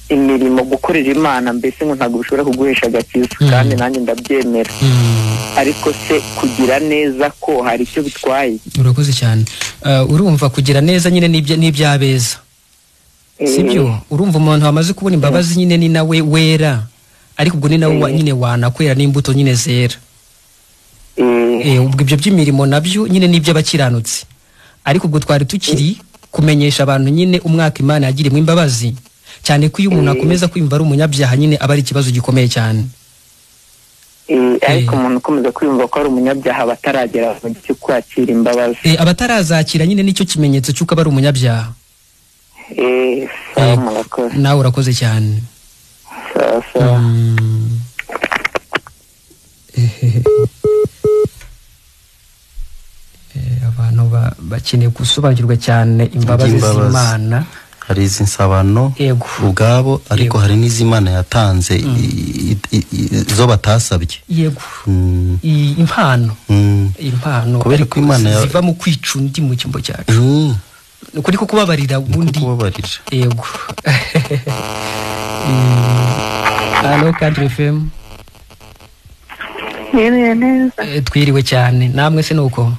Imirimo gukorera Imana mbese ngo ntabwo bishobora kuguhesha agakiza, kandi nanjye ndabyemera. Ariko se kugira neza ko hari icyo bitwaye? Urakoze cyane. Urumva kugira neza nyine n'ibyabeza. Sibyo? Urumva umuntu wamaze kubona imbabazi nyine ni nawe wera, ariko ubwo ni nawe nyine wanakwera n'imbuto nyine zera. Ubwo ibyo by'imirimo nabyo nyine n'iby'abakiranutsi. Ariko ubwo twari tukiri kumenyesha abantu nyine umwaka Imana yagiriyemo imbabazi, cyane ko iyo umuntu akomeza kwiyumva ari umunyabyaha nyine aba ari ikibazo gikomeye cyane. Ariko umuntu ukomeza kwiyumva ko ari umunyabyaha abataragera mu gihe cyo kwakira imbabazi. Abatarazacira nyine nicyo kimenyetso cy'uko aba ari umunyabyaha. Nawe urakoze cyane. Abantu bakeneye gusobanukirwa cyane imbabazi z'Imana. Hari izi nsabano ubwabo, ariko hari n'iz'Imana yatanze zo batasabye. Yego. Impano. Impano. Kubera ko Imana ziva mu kwica undi mu cyimbo cyacu. Ukuri ko kubabarira ubundi. Kubabarira. Yego. Allo Country FM. Mwiriwe neza. Twiriwe cyane. Namwe se nuko?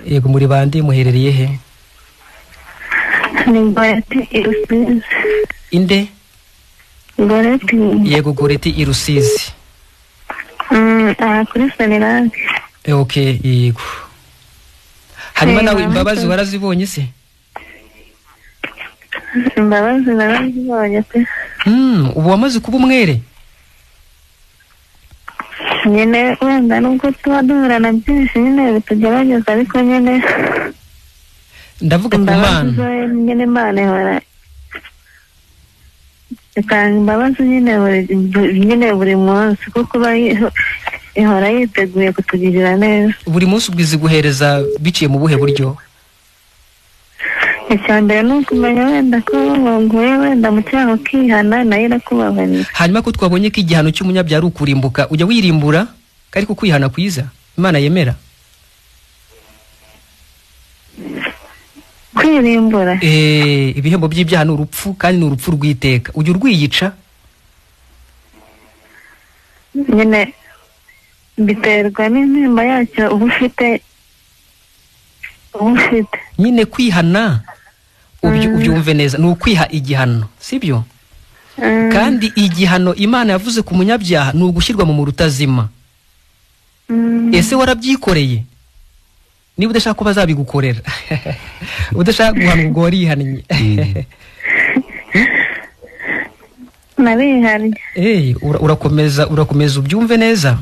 Yego, muri bandi muherereye he? Ni Goreti i Rusizi. Inde? Goreti. Yego, Goreti i Rusizi. Kuri Senerage. Okay, yego. Hanyuma nawe imbabazi warazibonye se? Imbabazi narazibonye pe. Ubu wamaze kuba umwere? Nyine wenda nubwo tuba duhura na byinshi nyine bitugerageza, ariko nyine ndavuga ku Mana. Nyine Imana ihora itanga imbabazi nyine buri munsi, kuko ihora yiteguye kutugirira neza. Buri munsi ubwizi guhereza biciye mu buhe buryo? Icya mbere ni ukumenya wenda ko waguye wenda mu cyaha ukihana, nayo irakubabarira. Hanyuma ko twabonye ko igihano cy'umunyabyaha ari ukurimbuka, ujya wirimbura ariko kwihana kwiza Imana yemera? Kwirimbura? Ibihembo by'ibyaha ni urupfu, kandi ni urupfu rw'iteka. Ujya urwiyica? Nyine biterwa n'intimba yacyo uba ufite. Nyine kwihana ubyumve neza ni ukwiha igihano, sibyo? Kandi igihano Imana yavuze ku munyabyaha ni ugushyirwa mu murutazima. Ese warabyikoreye? Niba udashaka ko bazabigukorera, udashaka guhanwa ubwo warihannye. Narihannye. Urakomeza ubyumve neza.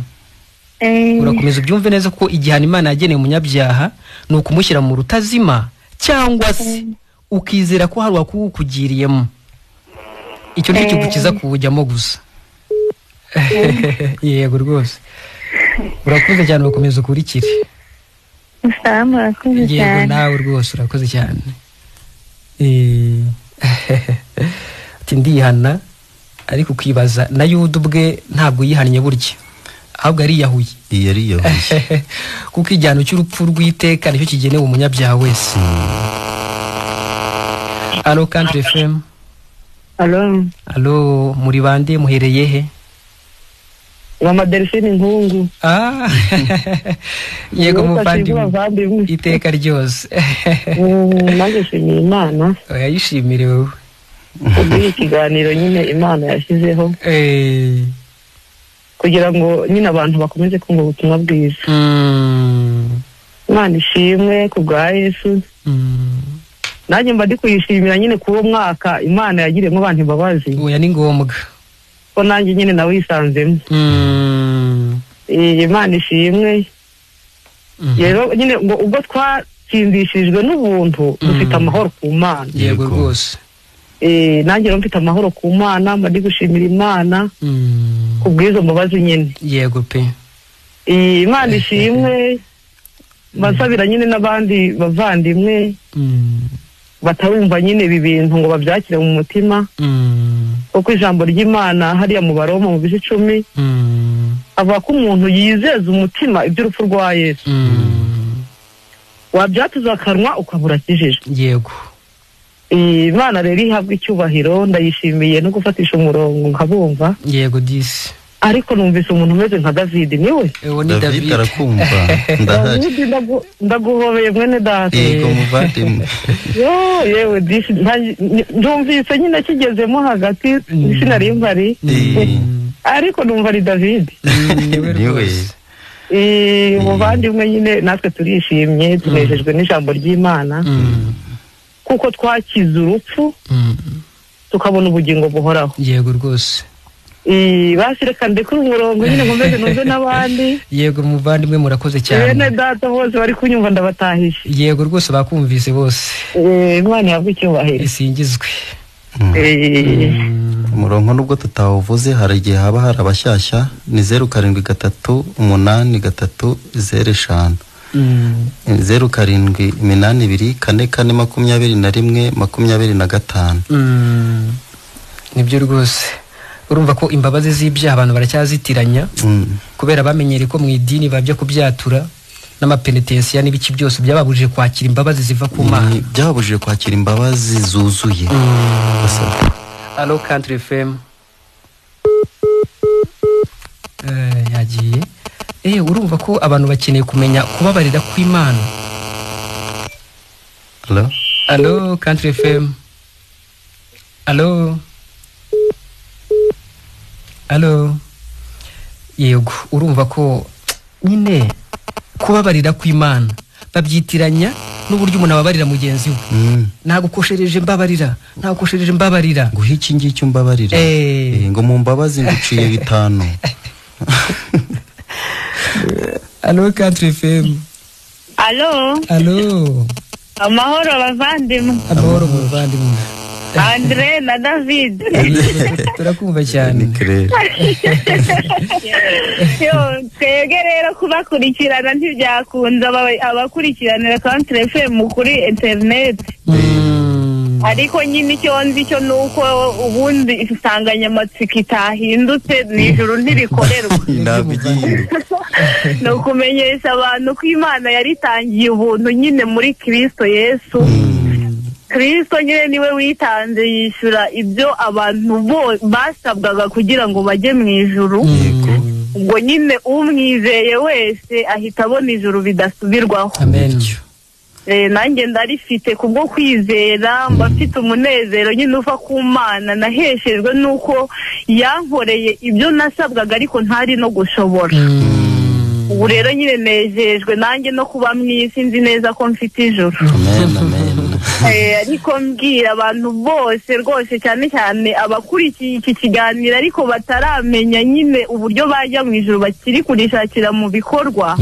Urakomeza ubyumve neza ko igihano Imana yageneye umunyabyaha ni ukumushyira mu rutazima, cyangwa se ukizera ko hari uwakugiriyemo. Icyo nicyo kigukiza kuwujyamo gusa. Yego rwose. Urakoze cyane, urakomeza ukurikire. Murakoze cyane. Yego nawe rwose urakoze cyane. Ati ndihana, ariko ukibaza na Yuda ubwe ntabwo yihannye burya, ahubwo ariyahuye. Yariyahuye. Kuko igihano cy'urupfu rw'iteka nicyo kigenewe umunyabyaha wese. Allo Country FM. Allo. Allo, muri bande muhereye he? Mama Delphine Nkungu. Yego muvandimwe, iteka ryose. Nanjye nshimiye Imana. Oya, yishimire wowe. Kubw'iki kiganiro nyine Imana yashyizeho. Kugira ngo nyine abantu bakomeze kumva ubutumwa bwiza. Imana ishimwe ku bwa Yesu. Nanjye mba ndi kuyishimira nyine kuwo mwaka Imana yagiriyemo abantu imbabazi. Oya, ni ngombwa. Ko nanjye nyine nawe yisanzemo. Imana ishimwe. Rero nyine ngo ubwo twatsindishijwe n'ubuntu dufite amahoro ku Mana. Yego rwose. Nanjye rero mfite amahoro ku Mana, mba ndi gushimira Imana ku bw'izo mbabazi nyine. Yego pe. Imana ishimwe. Mbasabira nyine n'abandi bavandimwe batarumva nyine ibi bintu ngo babyakire mu mutima. Kuko ijambo ry'Imana hariya mu Baroma mu bice 10 avuga ko umuntu yizeza umutima iby'urupfu rwa Yesu, wabyatuza akanwa ukabura akijijwe. Yego. Imana rero ihabwa icyubahiro, ndayishimiye no gufatisha umurongo nkabumva. Yego disi. Ariko numvise umuntu umeze nka David, niwe? Ni David arakumva. Ndahari. Ndaguhobeye mwene data. Yego muvandimwe. Yo yewe disi, ndumvise nyine kigezemo hagati sinari mpari. Ariko numva ari David. Niwe. Muvandimwe nyine natwe turishimye, tunejejwe n'ijambo ry'Imana. Kuko twakize urupfu tukabona ubugingo buhoraho. Yego rwose. Basi reka ndekure umurongo nyine nkomeze numve n'abandi. Yego muvandimwe, murakoze cyane. Bene data bose bari kunyumva ndabatahije. Yego rwose bakumvise bose. Imana ihabwe icyubahiro. Isingizwe. Umurongo nubwo tutawuvuze hari igihe haba hari abashyashya, ni 073 83 05. 07 82 44 21 25. Nibyo rwose. Urumva ko imbabazi z'ibyaha abantu baracyazitiranya kubera bamenyereye ko mu idini babya kubyatura n'amapenetensiya n'ibiki byose byababujije kwakira imbabazi ziva ku Mana. Byababujije kwakira imbabazi zuzuye. Allo Country FM. Yagiye. Urumva ko abantu bakeneye kumenya kubabarira kw'Imana. Allo? Allo Country FM. Allo? Allo? Yego, urumva ko nyine kubabarira kw'Imana babyitiranya n'uburyo umuntu ababarira mugenzi we. Nagukoshereje mbabarira, nagukoshereje mbabarira. Nguhe iki ngiki mbabarira. Ngo mu mbabazi nguciye bitanu. Allo Country FM. Allo? Allo. Amahoro bavandimwe. Amahoro muvandimwe. Andre na David. Turakumva cyane. Yo, twebwe rero kubakurikirana ntibyakunze, abakurikiranira Country FM kuri internet. Ariko nyine icyo nzi cyo nuko ubundi insanganyamatsiko itahindutse, ni ijuru ntirikorerwa. Ni ukumenyesha abantu ko Imana yaritangiye ubuntu nyine muri Kristo Yesu. Kristo nyine niwe witanze yishyura ibyo abantu basabwaga kugira ngo bajye mu ijuru. Ubwo nyine umwizeye wese ahita abona ijuru bidasubirwaho. Amen. Nanjye ndarifite kubwo kwizera, mba mfite umunezero nyine uva ku Mana, naheshejwe nuko yankoreye ibyo nasabwaga ariko ntari no gushobora. Ubu rero nyine nejejwe nanjye no kuba mu isi, nzi neza ko mfite ijuru. Amen, amen. Ariko mbwira abantu bose rwose, cyane cyane abakurikiye iki kiganiro ariko bataramenya nyine uburyo bajya mu ijuru, bakiri kurishakira mu bikorwa,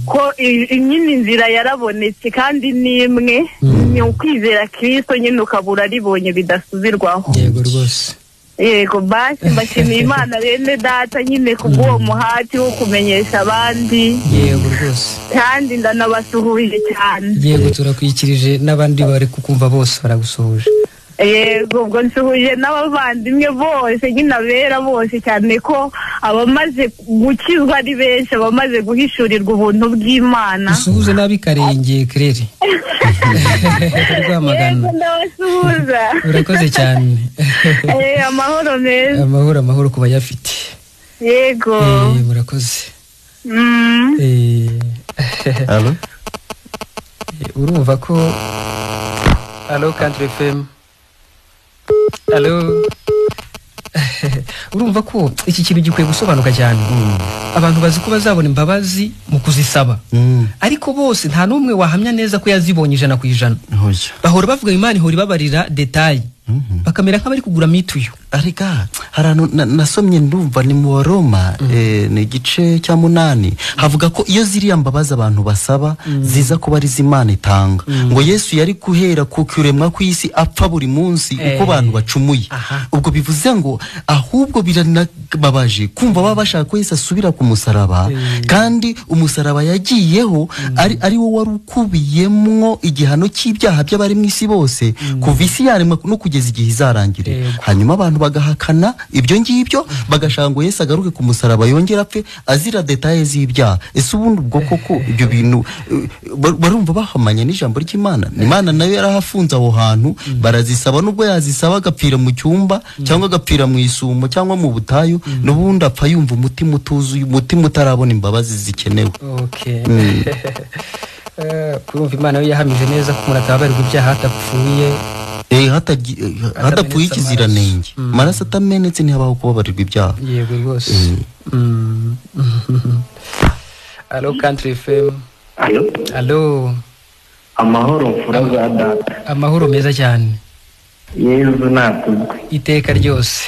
ko nyine inzira yarabonetse kandi ni imwe, ni ukwizera Kristo nyine ukabura ribonye bidasubirwaho. Yego rwose. Yego, basi mbashimiye Imana bene data nyine kubw'uwo muhati wo kumenyesha abandi. Yego rwose. Kandi ndanabasuhuje cyane. Yego, turakwikirije n'abandi bari kukumva bose baragusuhuje. Yego, ubwo nsuhuje n'abavandimwe bose nyine abera bose, cyane ko abamaze gukizwa ari benshi, abamaze guhishurirwa ubuntu bw'Imana. Usuhuze n'abikarenge Claire. Rwamagana. Yego, ndabasuhuza. Urakoze cyane. Amahoro meza. Amahoro, amahoro ku bayafite. Yego. Murakoze. Allo? Urumva ko Allo Country FM. Allo. Urumva ko iki kintu gikwiye gusobanuka cyane. Abantu bazi ko bazabona imbabazi mu kuzisaba. Ariko bose nta n'umwe wahamya neza ko yazibonye 100%. Bahora bavuga Imana ihora ibabarira detail. Bakamera nk'abari kugura mituyu. Arika harano nasomye ndumva ni mu Roma, ni igice cya 8, havuga ko iyo ziriya mbabazi abantu basaba ziza kuba ari z'Imana itanga. Ngo Yesu yari kuhera ku kuremwa kw'isi apfa buri munsi uko abantu bacumuye. Ubwo bivuze ngo ahubwo biranababaje kumva baba bashaka ko Yesu asubira ku musaraba, kandi umusaraba yagiyeho ari wo wari ukubiyemwo igihano cy'ibyaha by'abari mu isi bose kuva isi yaremwa no kugeza igihe izarangire. Hanyuma abantu bagahakana ibyo ngibyo, bagashaka ngo Yesu agaruke ku musaraba yongera apfe azira detaye z'ibyaha. Ese ubundi ubwo koko ibyo bintu barumva bahamanya n'ijambo ry'Imana? Imana nayo yarahafunze aho hantu, barazisaba nubwo yazisaba agapfira mu cyumba cyangwa agapfira mu isumo cyangwa mu butayu, n'ubundi apfa yumva umutima utuzuye, umutima utarabona imbabazi zikenewe. Okay. Kurumva Imana yo yahamije neza ko umuntu atababarirwa ibyaha atapfuye. Hadapfuye ikiziranenge, amaraso atamenetse ntihabaho kubabarirwa ibyaha. Yego rwose. Allo Country FM. Allo? Allo. Amahoro mfura za data. Amahoro meza cyane. Yezu natuzwe iteka ryose.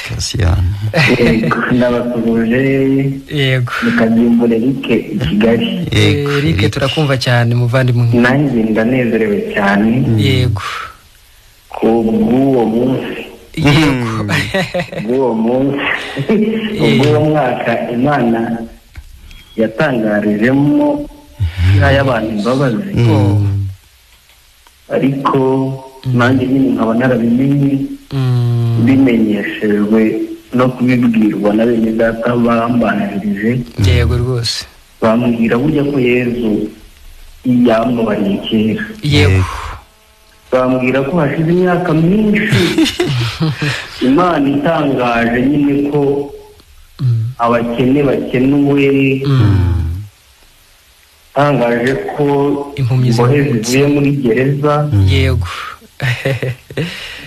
Yego, ndabasuhuje. Yego. Mukagimbure Eric i Kigali. Eric, turakumva cyane muvandimwe. Nanjye ndanezerewe cyane. Yego. Kubw'uwo munsi. Bw'uwo munsi, ubw'uwo mwaka Imana yatangarijemo ihaye abantu imbabazi, ariko nanjye nyine nkaba narabimenye bimenyeshejwe no kubibwirwa na bene data bambanjirije. Yego rwose. Bambwira burya ko Yezu yambabariye kera. Yego. Bambwira ko hashize imyaka myinshi Imana itangaje nyine ko abakene bakenuwe, itangaje ko impumyi zivuye muri gereza. Yego.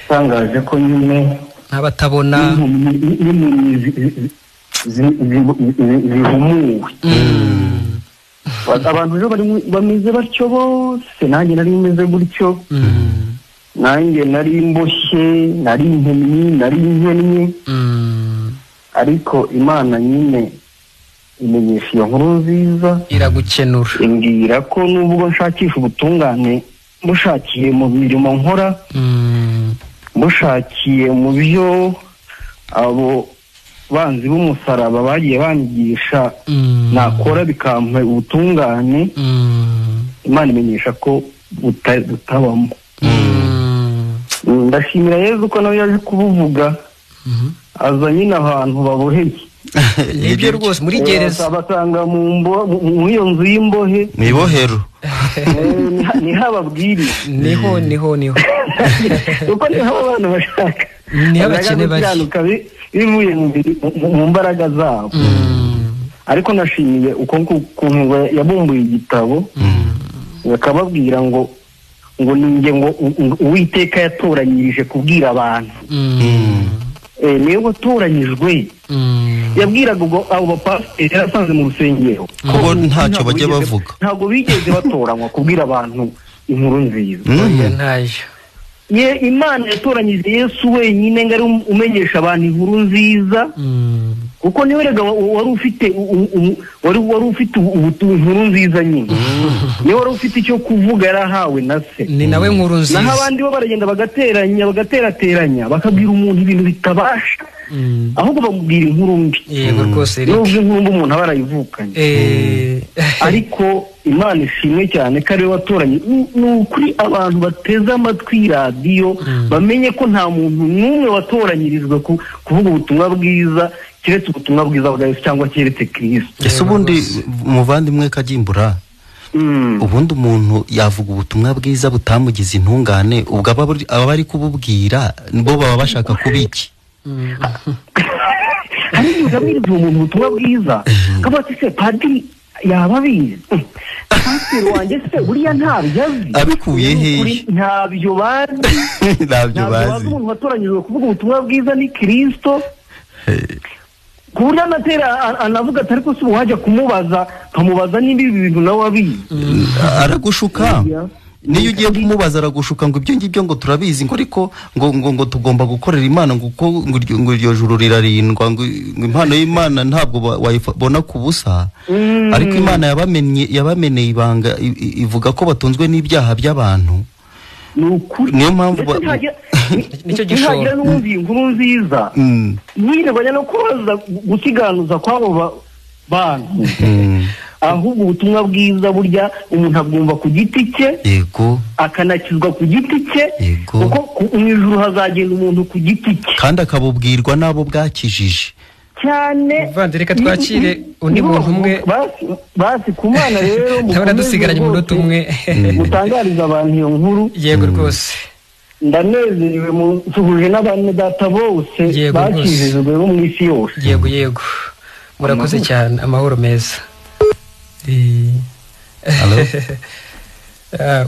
Itangaje ko nyine n'abatabona n'impumyi zihumuwe. Abantu rero bameze batyo bose, nanjye nari meze gutyo, nanjye nari mboshye, nari impumyi, nari inkennye, ariko Imana nyine imenyesha iyo nkuru nziza, iragukenura, imbwira ko nubwo nshakisha ubutungane mushakiye mu mirimo nkora, mushakiye mu byo abo banzi b'umusaraba bagiye banyigisha nakora bikampa ubutungane, Imana imenyesha ko butabamo. Ndashimira Yezu ko nawe yaje kubuvuga, aza nyine ahantu baboheye. Nibyo rwose, muri gereza abatanga mu iyo nzu y'imbohe, mu ibohero niho ababwiriza, niho kuko niho abantu bashaka, niho abakene bari bivuye mu mbaraga zabo. Ariko nashimiye uko kuntu yabumbuye igitabo, bakababwira ngo ninjye ngo Uwiteka yatoranyirije kubwira abantu. Niyo watoranyijwe. Yabwiraga ubwo abo bapasiteri yarasanze mu rusengero ko ntacyo bajya bavuga, ntabwo bigeze batoranywa kubwira abantu inkuru nziza. Ntayo. Ye Imana yatoranyije Yesu wenyine ngo ari umenyesha abantu inkuru nziza, kuko niwe rega wari ufite wari ufite inkuru nziza nyine, niwe wari ufite icyo kuvuga yarahawe na se, ni nawe nkuru nziza. Naho abandi bo baragenda bagateranya bagaterateranya bakabwira umuntu ibintu bitabasha, ahubwo bamubwira inkuru mbi. Yego rwose, nubwo inkuru mbi umuntu aba arayivukanye, ariko Imana ishimwe cyane ko ariwe watoranye. Ni ukuri abantu bateze amatwi radiyo bamenye ko nta muntu n'umwe watoranyirijwe kuvuga ubutumwa bwiza keretse ubutumwa bwiza bwa Yesu cyangwa keretse Kristo. Ese ubundi muvandimwe Kagimbura, ubundi umuntu yavuga ubutumwa bwiza butamugize intungane, ubwo aba ari kububwira bo baba bashaka kubiki? Hari igihe uzabwiriza umuntu ubutumwa bwiza akaba ati se padiri yaba abizi, pasiteri wanjye se buriya ntabyo azi, abikuye hehe? Ntabyo bazi, ntabyo bazi. Umuntu watoranyijwe kuvuga ubutumwa bwiza ni Kristo, ku buryo anatera anavuga ati ariko si wajya kumubaza nkamubaza niba ibi bintu nawe abizi, aragushuka. Niyo ugiye kumubaza aragushuka ngo ibyo ngibyo ngo turabizi, ngo ariko ngo tugomba gukorera Imana, ngo ngo iryo juru rirarindwa, ngo impano y'Imana ntabwo wayibona ku busa. Ariko Imana yabamenye ibanga, ivuga ko batunzwe n'ibyaha by'abantu. Niyo mpamvu nicyo gishoro ntihagira n'uwumva inkuru nziza yirirwanya no kubaza gusiganuza kw'abo bantu, ahubwo ubutumwa bwiza burya umuntu abwumva ku giti cye, yego, akanakizwa ku giti cye, kuko mu ijuru hazagenda umuntu ku giti cye, kandi akabubwirwa n'abo bwakijije cyane. Muvandi, reka twakire undi muntu umwe. Basi ku Mana rero ndabona dusigaranye umunota umwe, mutangariza abantu iyo nkuru. Yego rwose, ndanezerewe, musuhuje n'abane data bose bakijijwe bo mu isi yose. Yego yego, murakoze cyane, amahoro meza.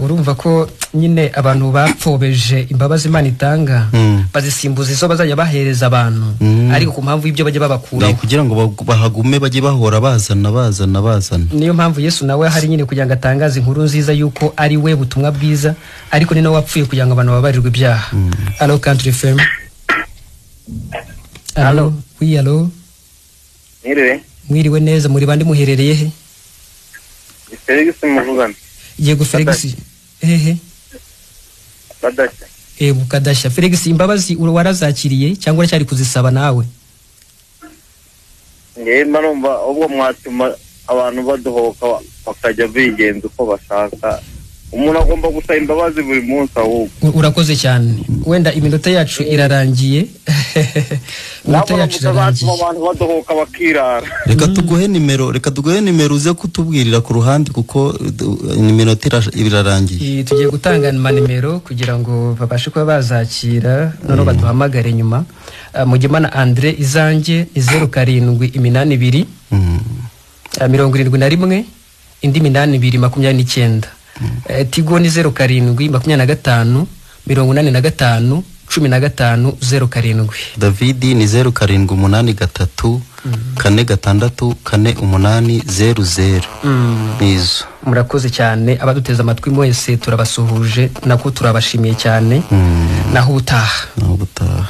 Urumva ko nyine abantu bapfobeje imbabazi Imana itanga, bazisimbuza izo bazajya bahereza abantu, ariko ku mpamvu y'ibyo bajya babakuraho kugira ngo bahagume bajye bahora bazana bazana bazana. Niyo mpamvu Yesu nawe hari nyine kugira ngo atangaze inkuru nziza yuko ari we butumwa bwiza, ariko ni nawe wapfuye kugira ngo abantu babarirwe ibyaha. Allo Country FM. Allo, oui allo. Mwiriwe. Mwiriwe neza, muri bande muherereye he? Felix muvugana. Yego Felix. Hehe. Badashya. Bukadashya. Felix, imbabazi warazakiriye cyangwa uracyari kuzisaba nawe? Ngewe mba numva ubwo mwatuma abantu badohoka bakajya bigenza uko bashaka. Umuntu agomba gusaba imbabazi buri munsi ahubwo. Urakoze cyane. Wenda iminota yacu irarangiye. Iminota yacu irarangiye. Abantu badohoka bakirara. Reka tuguhe nimero, reka tuguhe nimero uze kutubwirira ku ruhande kuko iminota irarangiye. Tugiye gutanga nimero kugira ngo babashe kuba bazakira noneho baduhamagare nyuma. Mugemana Andre, izanjye ni 0782 71 indi 82 29. Tigo ni 0725 85 15 07. David ni 0783 46 48 00. Nizo. Murakoze cyane abaduteze amatwi mwese, turabasuhuje nako turabashimiye cyane. Naho ubutaha. Naho ubutaha.